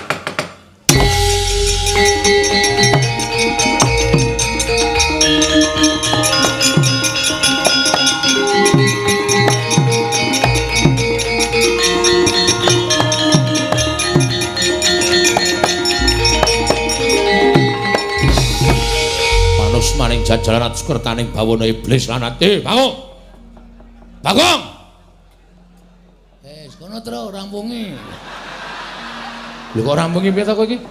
Maring jajaran atus kertaning bawana iblis lan ati. Bagong. Bagong. Wis kono tro rampungi. Lho kok rampungi piye ta kowe iki?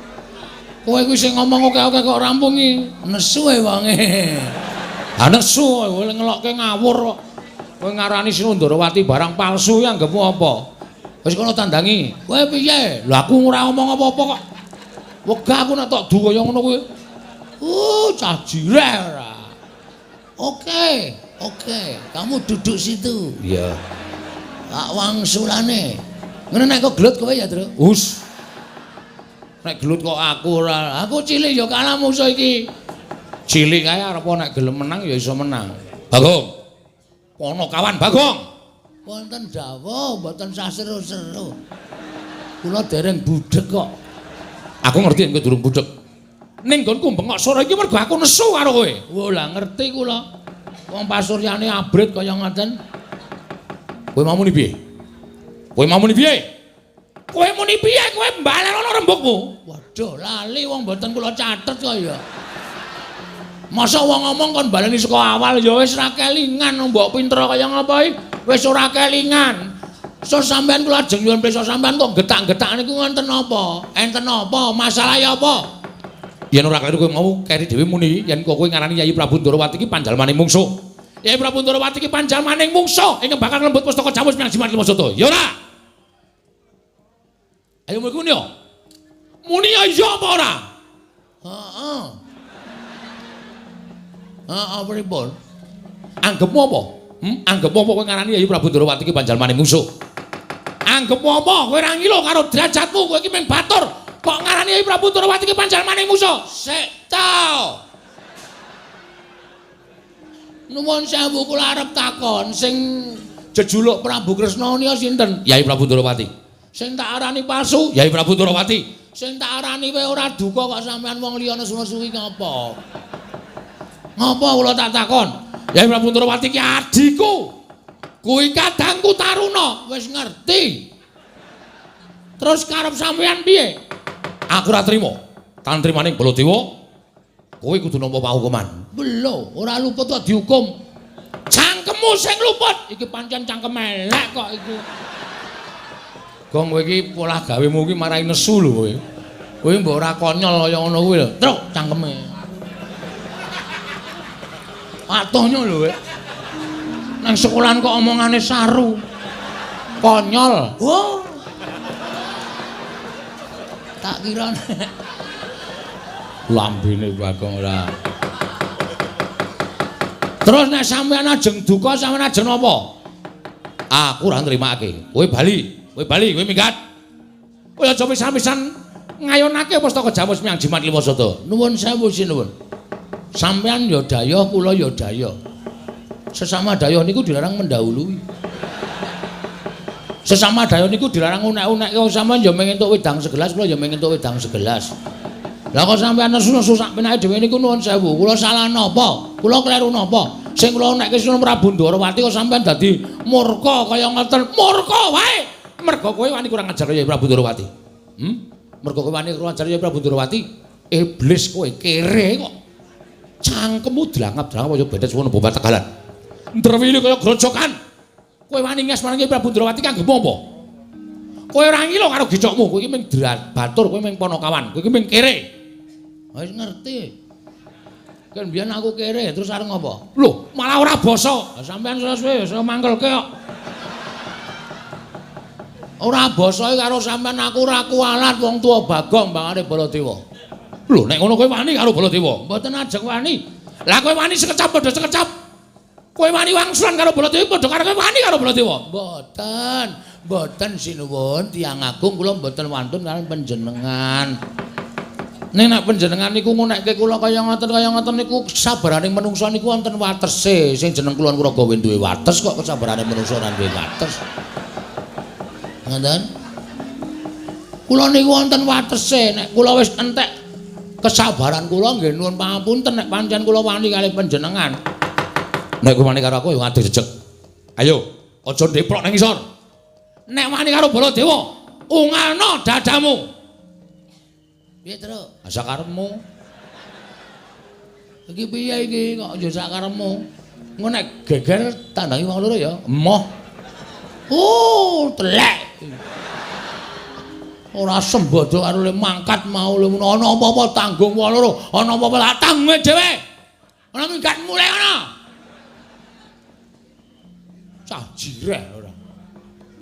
Kowe kuwi sing ngomong oke-oke kok rampungi. Nesu e wonge. Ha nesu kowe ngelokke ngawur kok. Kowe ngarani Sinuwun Ndarawati barang palsu ya anggepmu apa? Wis kono tandangi. Kowe piye? Lho aku ora ngomong apa-apa kok. Wegah aku nek tok du kaya ngono kuwi. Cah jireh ora. Oke, oke, kamu duduk situ. Iya. Tak wangsulane. Ngene nek kok gelut kowe ya, Tru. Hus. Nek gelut kok aku ora. Aku cilik ya kalah musuh iki. Cilik kae arep nek gelem menang ya iso menang. Bagong. Kono kawan Bagong. Wonten dawuh mboten sah seru-seru. Kula dereng budheg kok. Aku ngerti yen kowe durung budheg. Ning nggonku bengok sora iki mergo aku nesu karo kowe. Wo lah ngerti kula. Wong pasuryane abrit kaya ngoten. Kowe mau muni piye? Kowe mau muni piye? Kowe muni piye? Kowe mbalenono rembugmu. Waduh, lali wong mboten kula catet kok ya. Masa wong ngomong kon baleni saka awal ya wis ra kelingan mbok pinter kaya ngapa iki? Wis ora kelingan. So sampean kula ajeng nyuwun pirsa sampean kok getak-getak niku wonten napa? Enten napa? Masalahe apa? Yen ora kleru kowe mau keri dhewe muni yen kowe ngarani Yayi Prabu Ndorowati iki panjalmaning mungsuh. Yayi Prabu Ndorowati iki panjalmaning mungsuh ingkang bakal nglembut pustaka Jamus miang jimat lima sata. Ya ora? Ayo muni yo. Muni ya iya apa ora? Heeh. Heeh, pripun? Anggepmu apa? Anggepmu apa kowe ngarani Yayi Prabu Ndorowati iki panjalmaning mungsuh? Anggepmu apa? Kowe ora ngilo karo derajatmu, kowe iki mung batur. Kok ngarani Yayi Prabu Ndorowati iki panjalmaning mungsuh? Sik ta. Nuwun sewu kula arep takon sing jejuluk Prabu Kresna nika sinten? Yayi Prabu Ndorowati. Sing tak arani palsu Yayi Prabu Ndorowati. Sing tak arani kowe ora duka kok sampean wong liya nesu-nesu iki ngapa? Ngapa kula tak takon? Yayi Prabu Ndorowati ki adhiku. Kuwi kadangku Taruna, wis ngerti. Terus karep sampean piye? Aku ora trima. Tan trimaning Baladewa, kowe kudu nampa pahukuman. Lho, ora luput kok dihukum. Cangkemmu sing luput. Iki pancen cangkem elek kok iku. Gong kowe iki polah gawemu iki marai nesu lho kowe. Kowe mbok ora konyol kaya ngono kuwi lho. Truk cangkeme. Atohnya lho kowe. Nang sekolahan kok omongane saru. Konyol. Oh. Tak kira lambene Bagong ora. Terus nek sampean ajeng duka sampean ajeng napa? Aku ora nrimake. Kowe bali, kowe bali, kowe minggat. Kowe aja pisan-pisan ngayonake pustaka Jamus miang jimat lima sata. Nuwun sewu sinuwun. Sampean ya dayuh, kula ya dayuh. Sesama dayuh niku dilarang mendahului. Sesama dayuh niku dilarang unek-unekke. Sampean ya mung entuk wedang segelas, kula ya mung entuk wedang segelas. Lah kok sampean nesu-nesu sak penake dhewe niku nuwun sewu. Kula salah napa? Kula kleru napa? Sing kula unekke Sunan Prabu Ndorowati kok sampean dadi murka kaya ngoten. Murka wae. Mergo kowe wani kurang ajar Yayi Prabu Ndorowati. Mergo kowe wani kurang ajar Yayi Prabu Ndorowati, iblis kowe kere kok. Cangkemmu drangap-drangap kaya bedet suwono bomba Tegalan. Ndrewili kaya grojokan. Kowe wani nges marang Yayi Prabu Ndorowati kanggo apa? Kowe ora ngilo karo gecokmu, kowe iki mung batur, kowe mung ponokawan, kowe iki mung kere. Wis ngerti. Kan biyen aku kere, terus arep ngopo? Lho, malah ora basa. Sampeyan suwe-suwe wis mangkelke kok. Ora basa karo sampean aku ora kualat wong tuwa Bagong mbangane Baladewa. Lho, nek ngono kowe wani karo Baladewa? Mboten ajeng wani. Lah kowe wani sekecap padha sekecap. Kowe wani wangsulan karo Baladewa padha karo kowe wani karo Baladewa? Mboten, mboten sinuwun tiyang agung kula mboten wantun kaliyan panjenengan. Ning nek panjenengan niku ngunekke kula kaya ngoten niku kesabaraning menungsa niku wonten watese. Sing jeneng Kulon Progo duwe wates kok kesabarane menungsa ora duwe wates. Ngoten. Kula niku wonten watese. Nek kula wis entek kesabaran kula nggih nuwun pangapunten nek pancen kula wani kalih panjenengan. Nek kowe wani karo aku ya ngadeg jejeg. Ayo, aja ndeprok nang ngisor. Nek wani karo Baladewa, ungalno dadamu. Piye, Truk? Sakarepmu. Iki piye iki kok ya sakarepmu? Engko nek geger tandangi wong loro ya. Emoh. Oh, telek. Ora sembodo karo le mangkat mau le ana apa-apa tanggung wong loro, ana apa-apa tak tanggung dhewe. Ana minggat mulai ana. Cah jireh ora.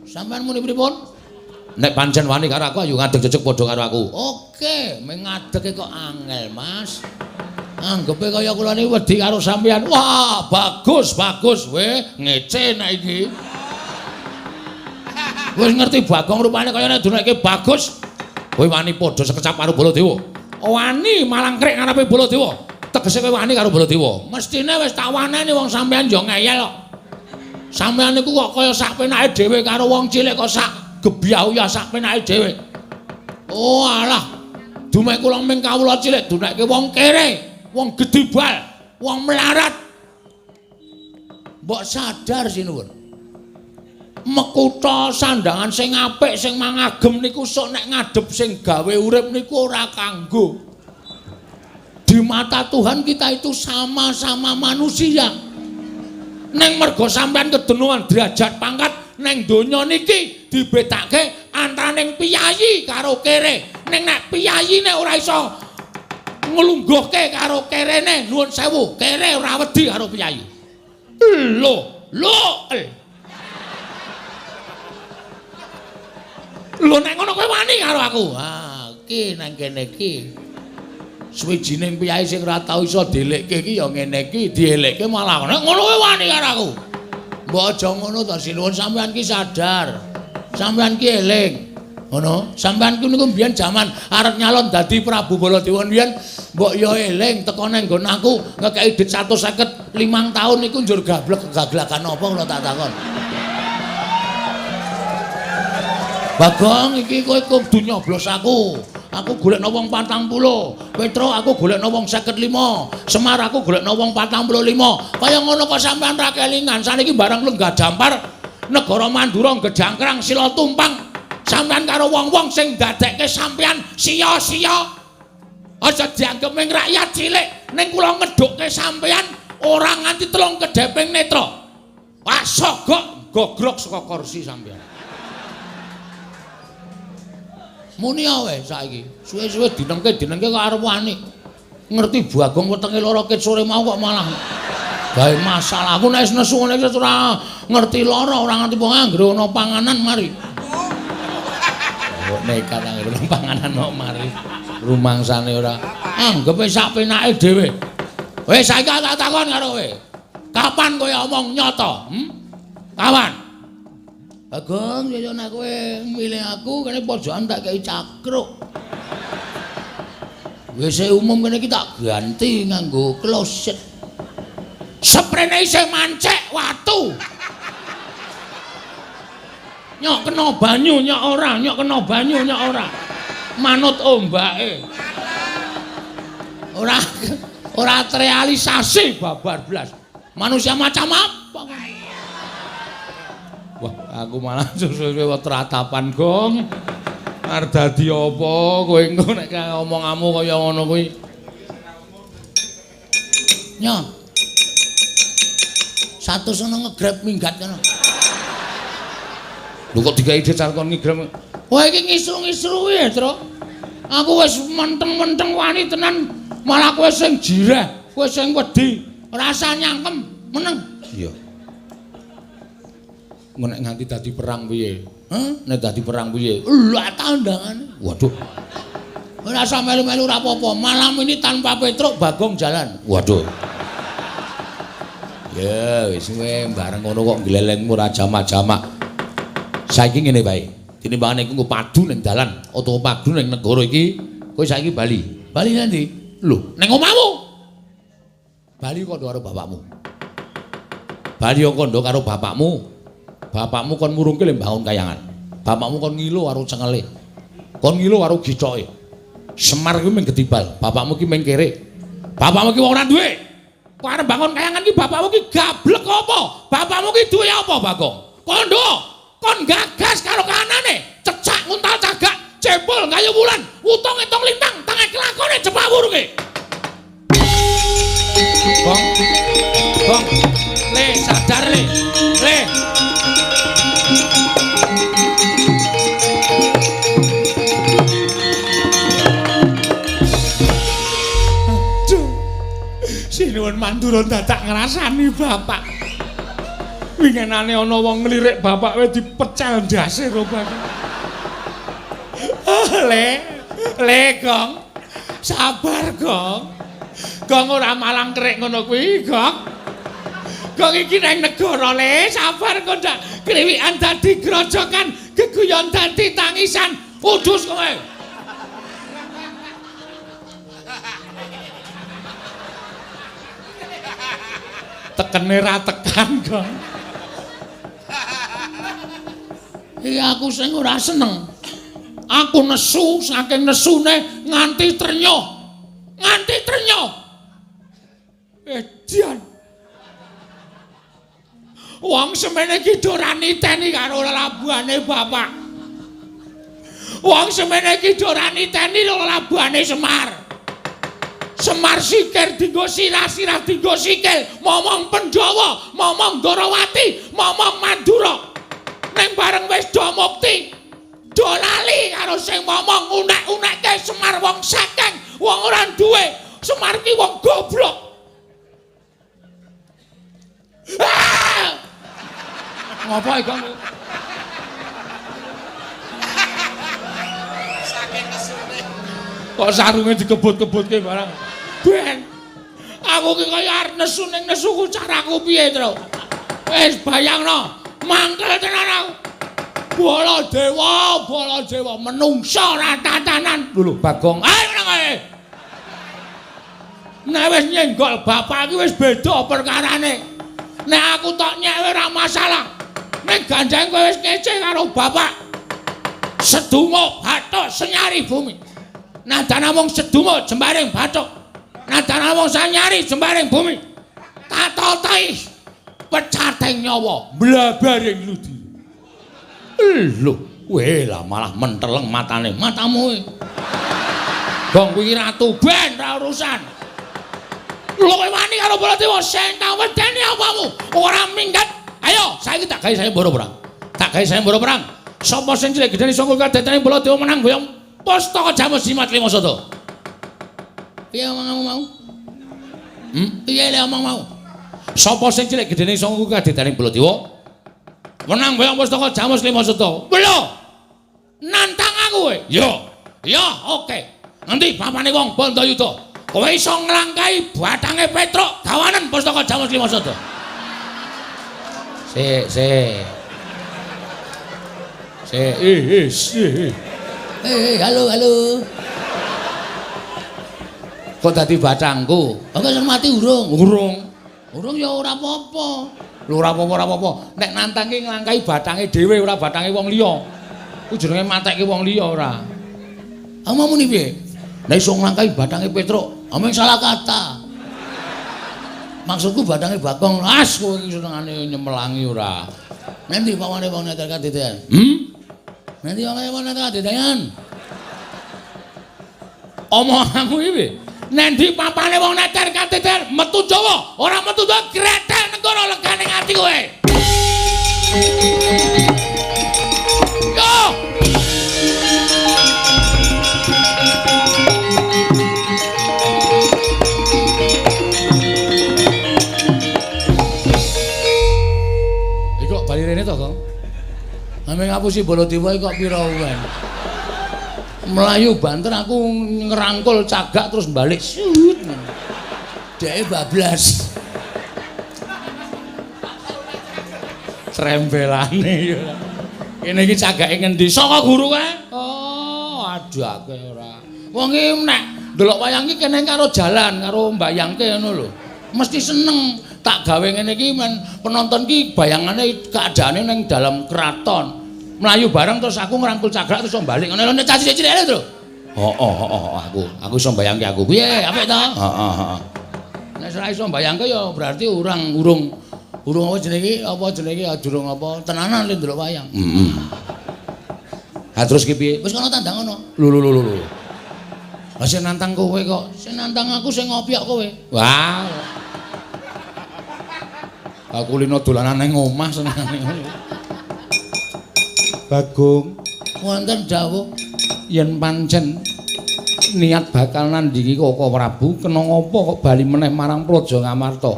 Sampeyan muni pripun? Nek pancen wani karo aku ayo ngadeg jejeg padha karo aku. Oke, meng ngadege kok angel, Mas. Anggepe kaya kula niki wedi karo sampeyan. Wah, bagus, bagus we, ngece nek iki. Wis ngerti Bagong rupane kaya nek duneke bagus. Kowe wani padha sekecap karo Baladewa. Wani malangkrik ngarepe Baladewa. Tegese kowe wani karo Baladewa. Mestine wis tak waneni wong sampeyan yo ngeyel kok. Sampeyan niku kok kaya sak penake dhewe karo wong cilik kok sak gebyah uyah sak penake dhewe. Oh alah. Dumek kula ming kawula cilik dunekke wong kere, wong gedibal, wong melarat. Mbok sadar sinuwun. Mekutha sandangan sing apik sing mangagem niku sok nek ngadhep sing gawe urip niku ora kanggo. Di mata Tuhan kita itu sama-sama manusia. Neng mergo sampean kedenuan derajat pangkat neng donya niki dibedake antaraning piyayi karo kere. Neng nek piyayine ora iso nglungguhke karo kerene, nuwun sewu, kere ora wedi karo piyayi. Lho, lho. Lho nek ngono kowe wani karo aku. Ha, iki nang kene iki. Suwijining piyayi sing ora tau iso dielekke iki ya ngene iki, dielekke malah nek ngono kowe wani karo aku. Mbok aja ngono to sinuwun, sampean ki sadar. Sampean ki eling. Ngono, sampean ki niku mbiyen jaman arep nyalon dadi Prabu Baladewa mbiyen mbok ya eling teko nang nggon aku ngekeki dhit 155 taun niku njur gablek gaglakan apa kula tak takon. Bagong iki kowe kudu nyoblos aku. Aku golekno wong 40, Petro aku golekno wong 55, Semar aku golekno wong 45. Kaya ngono kok sampean ra kelingan. Saniki bareng lenggah jampar negara Mandura gejangkrang sila tumpang. Sampean karo wong-wong sing ndadekke sampean sia-sia. Aja dianggep ming rakyat cilik, ning kula ngedhukke sampean ora nganti telung kedheping netra. Wah, sogok gogrok saka kursi sampean. Muni wae saiki. Suwe-suwe dinengke-dinengke kok arep wani. Ngerti Bagong wetenge lara ket sore mau kok malah gawe masalah. Aku nek wis nesu ngene iki ora ngerti lara, ora ngerti wong anggere ana panganan mari. Kok nekat anggere ana panganan kok mari. Rumangsane ora. Anggepe sak penake dhewe. Wis saiki tak takon karo kowe. Kapan kowe omong nyata? Kapan? Bagong, ya nek kowe milih aku kene pojokan tak kei cakruk. WC umum kene iki tak ganti nganggo kloset. Seprene isih mancek watu. Nyok kena banyu nyok ora, nyok kena banyu nyok ora. Manut ombake. Ora ora terrealisasi babar blas. Manusia macam apa? Wah, aku malah suwe-suwe tratapan, Gong. Arep dadi apa kowe engko nek omonganmu kaya ngono kuwi. Nyo. 100 ono ngegrab minggat kono. Lho kok digawe dhit kon ngegrab. Wah, iki ngisru-ngisru ya, Tru. Aku wis menteng-menteng wani tenan, malah kowe sing jireh, kowe sing wedi, rasa nyangkem, meneng. Iya. Nek nganti dadi perang piye? Hah? Nek dadi perang piye? Lha tandangane. Waduh. Ora usah melu-melu ora apa-apa. Malam ini tanpa Petruk Bagong jalan. Waduh. Ya wis kowe bareng ngono kok glelengmu ora jamak-jamak. Saiki ngene wae. Tinimbangane iku nggo padu ning dalan utawa padu ning negara iki, kowe saiki bali. Bali nanti? Lho, ning omahmu. Bali kandha karo bapakmu. Bali kandha karo bapakmu. Bapakmu kon murungke le mbangun kayangan. Bapakmu kon ngilo karo cengele. Kon ngilo karo gicoke. Semar kuwi mung gedibal, bapakmu ki mung kere. Bapakmu ki wong ora duwe. Kok arep bangun kayangan ki bapakmu ki gablek apa? Bapakmu ki duwe apa, Bagong? Kondo, kon gagas karo kanane, cecak nguntal cagak, jempol gayu wulan, utung etong lintang, tangan kelakone jepak wurunge. Gong. Gong. Le sadar le. Le. Aduh. Sinuwun Mandura dadak ngrasani bapak. Wingenane ana wong nglirik bapak wis dipecel ndase karo bapak. Le, le Gong. Sabar Gong. Gong ora malang kerik ngono kuwi, Gong. Gong iki nang negara le, sabar kok ndak kriwikan dadi grojokan, geguyon dadi tangisan. Udus kowe. Tekene ra tekan, Gong. Iki aku sing ora seneng. Aku nesu saking nesune nganti trenyuh. Nganti trenyuh. Edian. Wong semene iki ora niteni karo lelabuhane bapak. Wong semene iki ora niteni lelabuhane Semar. Semar sikir dinggo sirah, sirah dinggo sikil, momong Pandhawa, momong Ndorowati, momong Mandura. Ning bareng wis do mukti, do lali karo sing momong unek-unekke Semar wong sekeng, wong ora duwe. Semar ki wong goblok. Ah! Ngopo iki kamu? Saking nesune. Kok sarunge dikebut-kebutke barang. Ben. Aku ki kaya arep nesu ning nesuku caraku piye, Tru? Wis bayangno, mangkel tenan aku. Baladewa, Baladewa menungsa ora tatanan. Lho lho, Bagong. Ayo meneng ae. Nek wis nyenggol bapak iki wis beda perkarane. Nek aku tok nyek ora masalah. Nek gandeng kowe wis ngece karo bapak. Sedungo bathuk senyari bumi. Nadan namung sedungo jembaring bathuk. Nadan namung sanyari jembaring bumi. Tatotai pecating nyawa mblabaring ludi. Lho, weh lah malah menteleng matane. Matamu. Gong kuwi ratu ben ra urusan. Lho kowe wani karo Baladewa sing tak wedeni apamu? Ora minggat. Ayo, saiki tak gawe sayembara perang. Tak gawe sayembara perang. Sapa sing cilik gedene sangka kadetane Baladewa menang boyong pustaka Jamus Jimat Lima Sada. Piye omongmu mau? Piye le omong mau? Sapa sing cilik gedene sangka kadetane Baladewa menang boyong pustaka Jamus Lima Sada? Lho. Nantang aku kowe. Yo. Ya, oke. Nanti papane wong Bandayuda. Kowe iso nglangkahi bathange Petruk gawanen pustaka Jamus Lima Sada. Sik, sik. Sik, sik. Halo, halo. Kok dadi bathangku? Kok iso mati urung? Urung. Urung ya ora apa-apa. Lho ora apa-apa, ora apa-apa. Nek nantang ki nglangkahi bathange dhewe ora bathange wong liya. Ku jenenge matekke wong liya ora. Omongmu ni piye? Nek iso nglangkahi bathange Petruk, omong salah kata. Maksudku bathange Bagong. As kowe iki senengane nyemelangi ora. Nanti pawane wong neter kadedean. Nanti pawane wong neter kadedean. Omonganmu iki piye? Nanti papane wong neter kadedean metu Jawa, ora metu Jawa gretel negara legane ati kowe. Yo! Iku bali rene to, Kang? Ame ngapusi Baladewa kok pira wae. Melayu banter aku ngerangkul cagak terus balik sut. Dheke bablas. Trembelane ya. Kene iki cagake ngendi? Saka guru kae. Oh, aduh akeh ora. Wong iki nek ndelok wayang iki kene karo jalan karo mbayangke ngono lho. Mesti seneng tak gawe ngene iki men penonton ki bayangane keadaane ning dalam keraton. Melayu bareng terus aku ngerangkul cagak terus balik ngono lho nek cah cilik-cilik lho. Heeh heeh aku iso mbayangke aku. Piye apik to? Heeh heeh. Nek ora iso mbayangke ya berarti urang urung urung apa jenenge durung apa tenanan le ndelok wayang. Heeh. Ha terus ki piye? Wis kono tandang ngono. Lho lho lho lho. Lah sing nantang kowe kok. Sing nantang aku sing ngopiok kowe. Wah. Aku lino dolanan ning omah senengane ngono. Bagong, wonten dawuh yen pancen niat bakal nandingi Koko Prabu kena ngapa kok bali meneh marang Praja Ngamarta.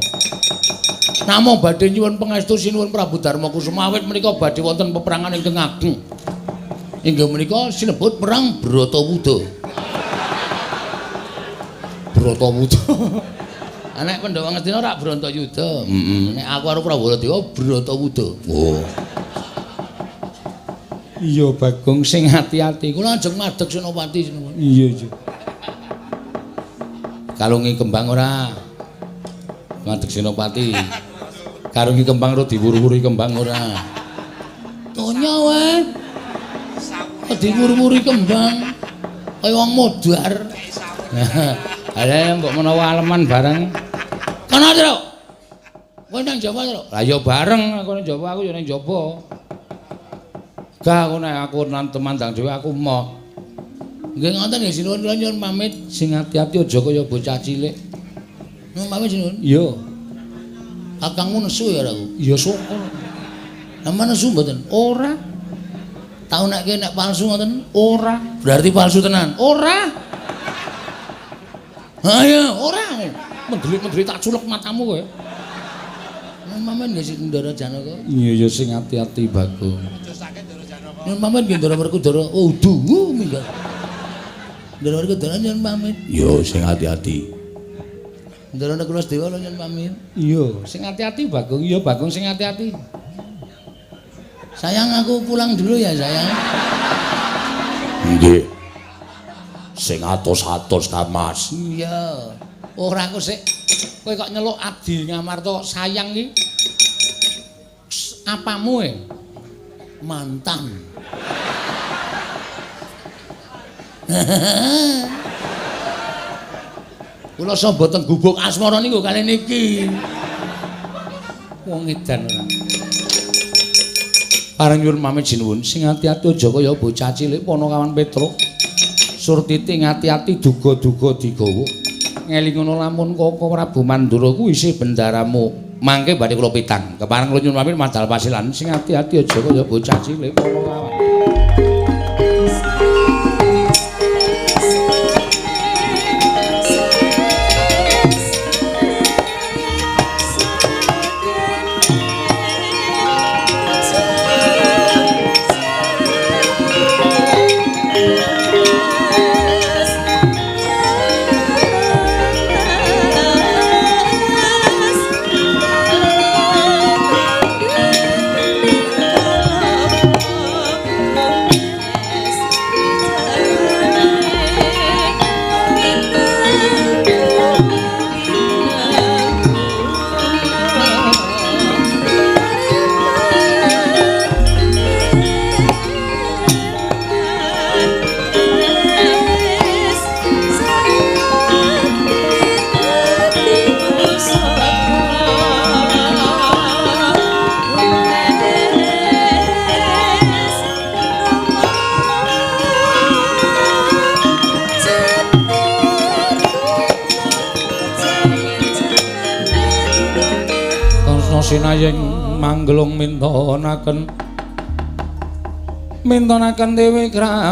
Namung badhe nyuwun pangestu sinuwun Prabu Darma Kusuma awit menika badhe wonten peperangan ingkang ageng. Inggih menika sinebut perang Bratawuda. Bratawuda. Nek Pandhawa Ngastina rak Bratayuda. Heeh. Nek aku karo Prabu Baladewa Bratawuda. Oh. Iya Bagong sing ati-ati. Kula ajeng madeg Senopati sinuwun. Iya iya. Kalungi kembang ora? Madeg Senopati. Karungi kembang ora diwuru-wuru kembang ora? Tonya wae. Kok diwur-wuri kembang kaya wong modar. Lah mbok menawa aleman bareng. Kono, Truk. Kowe nang jaba, Truk? Lah ya bareng aku nang jaba, aku ya nang jaba. Gak aku nek aku nang temandang dhewe aku moh. Nggih ngoten nggih sinuwun kula nyuwun pamit. Sing ati-ati aja kaya bocah cilik. Nyuwun pamit sinuwun. Iya. Kakangmu nesu ya aku. Ya syukur. Lah nesu mboten? Ora. Tau nek nek palsu ngoten? Ora. Berarti palsu tenan? Ora. Ha ya, ora. Mendelik-mendelik tak culek matamu kowe. Nyuwun pamit nggih sing Ndara Janaka. Iya ya sing ati-ati Bagong. Aja sakit Ndara Janaka. Nyuwun pamit nggih Ndara Werkudara. Oh, duh minggat. Ndara Werkudara nyuwun pamit. Iya sing ati-ati. Ndara Nakula Dewa nyuwun pamit. Iya, sing ati-ati Bagong. Iya Bagong sing ati-ati. Sayang aku pulang dulu ya sayang. Nggih. Sing atos-atos ta Mas. Iya. Ora aku sik kowe kok nyeluk Abdi Ngamarta sayang iki. Apamu e? Mantan. Kula samba teng gubuk asmara niku kali niki. Wong edan ora. Pareng nyuwun pamit sinuwun sing ati-ati aja kaya bocah cilik Panakawan Petruk. Surtiti ngati-ati duga-duga digawa. Ngelingono lamun Koko Prabu Mandura kuwi isih bendaramu. Mangke badhe kula pitang. Kepareng kula nyuwun pamit madal pasilan sing ati-ati aja kaya bocah cilik Panakawan. Sinayeng manggelung mintonaken mintonaken dewi kramanira.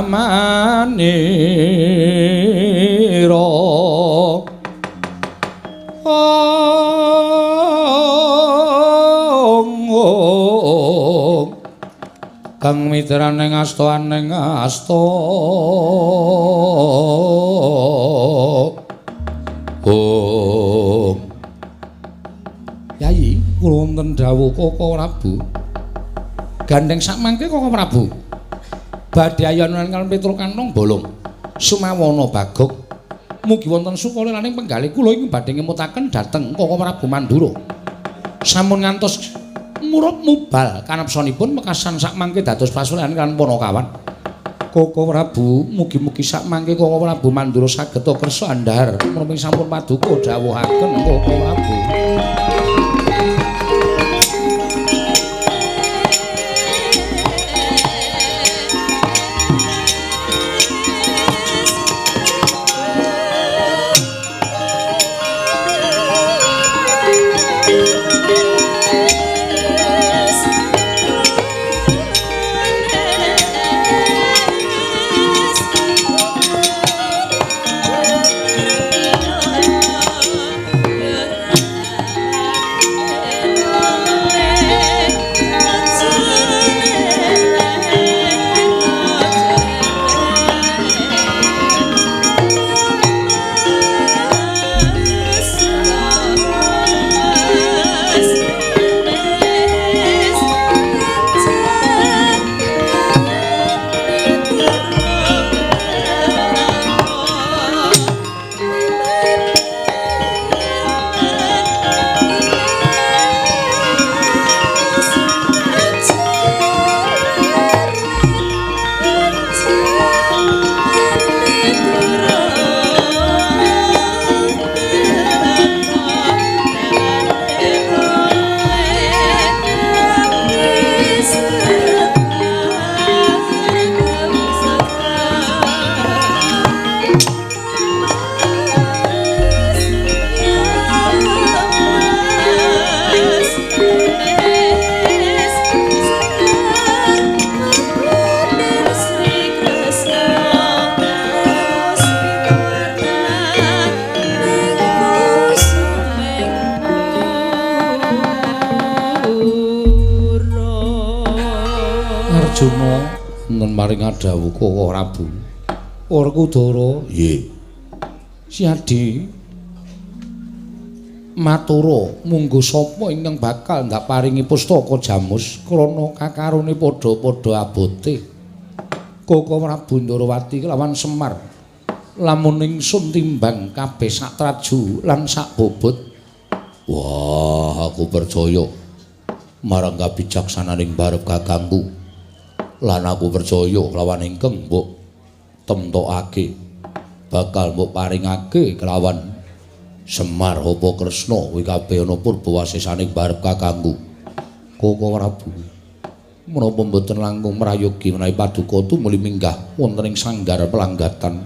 Ong kang mitraning asta aning asta. Om Yayi kula wonten dawuh Koko Prabu. Gandeng sakmangke Koko Prabu. Badhe ayonan kaliyan Petruk Kantong Bolong. Sumawana Bagong. Mugi wonten sukalelaning penggalih kula ing badhe ngemutaken dhateng Koko Prabu Mandura. Sampun ngantos murup mubal kanepsanipun mekasan sakmangke dados pasuruhan kaliyan Panakawan. Koko Prabu mugi-mugi sakmangke Koko Prabu Mandura saged kersa andhar menapa sampun paduka dawuhaken Koko Prabu. Arjuna nuwun maring dawuh Koko Prabu. Werkudara, nggih. Siadi matura munggo sapa ingkang bakal ndak paringi pustaka jamus krana kakarone padha-padha abote. Koko Prabu Ndorowati kelawan Semar lamun ingsun timbang kabeh sak traju lan sak bobot. Wah, aku percaya marang kabijaksananing barep kakangku. Lan aku percaya kelawan ingkang mbok temtokake bakal mbok paringake kelawan Semar apa Kresna kuwi kabeh ana purba wasesaning barep kakangku. Koko Prabu, menapa mboten langkung mrayogi menawi paduka tumuli minggah wonten ing sanggar pelanggatan.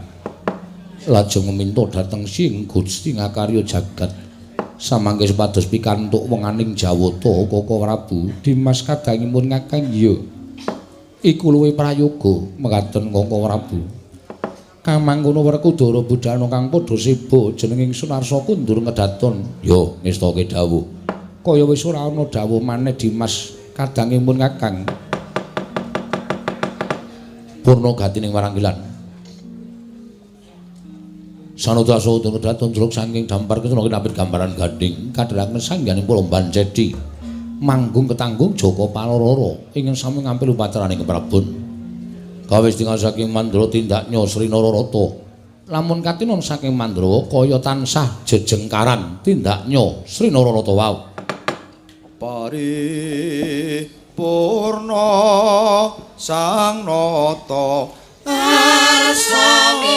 Lajeng meminta dhateng Sing Gusti ngakarya jagat. Samangke supados pikantuk wenganing Jawata Koko Prabu Dimas kadangipun Kakang iya. Iku luwih prayoga mekaten Koko Prabu. Kamangkono Werkudara budhana kang padha seba jeneng ingsun arsa kundur ngedaton. Yo ngestake dawuh. Kaya wis ora ana dawuh maneh Dimas kadangipun Kakang. Purna gatining waranggilan. Sanudasa udana daton jeluk saking dampar kesana kinapit gambaran gandhing kadheraken sangganing Pulomban Cedi. Manggung ketanggung Jaka Palororo ingkang sami ngampil upacaraning keprabon. Kawis tingal saking Mandra tindaknya Sri Nararata. Lamun katinon saking Mandra kaya tansah jejengkaran tindaknya Sri Nararata wau. Paripurna sang nata arsa.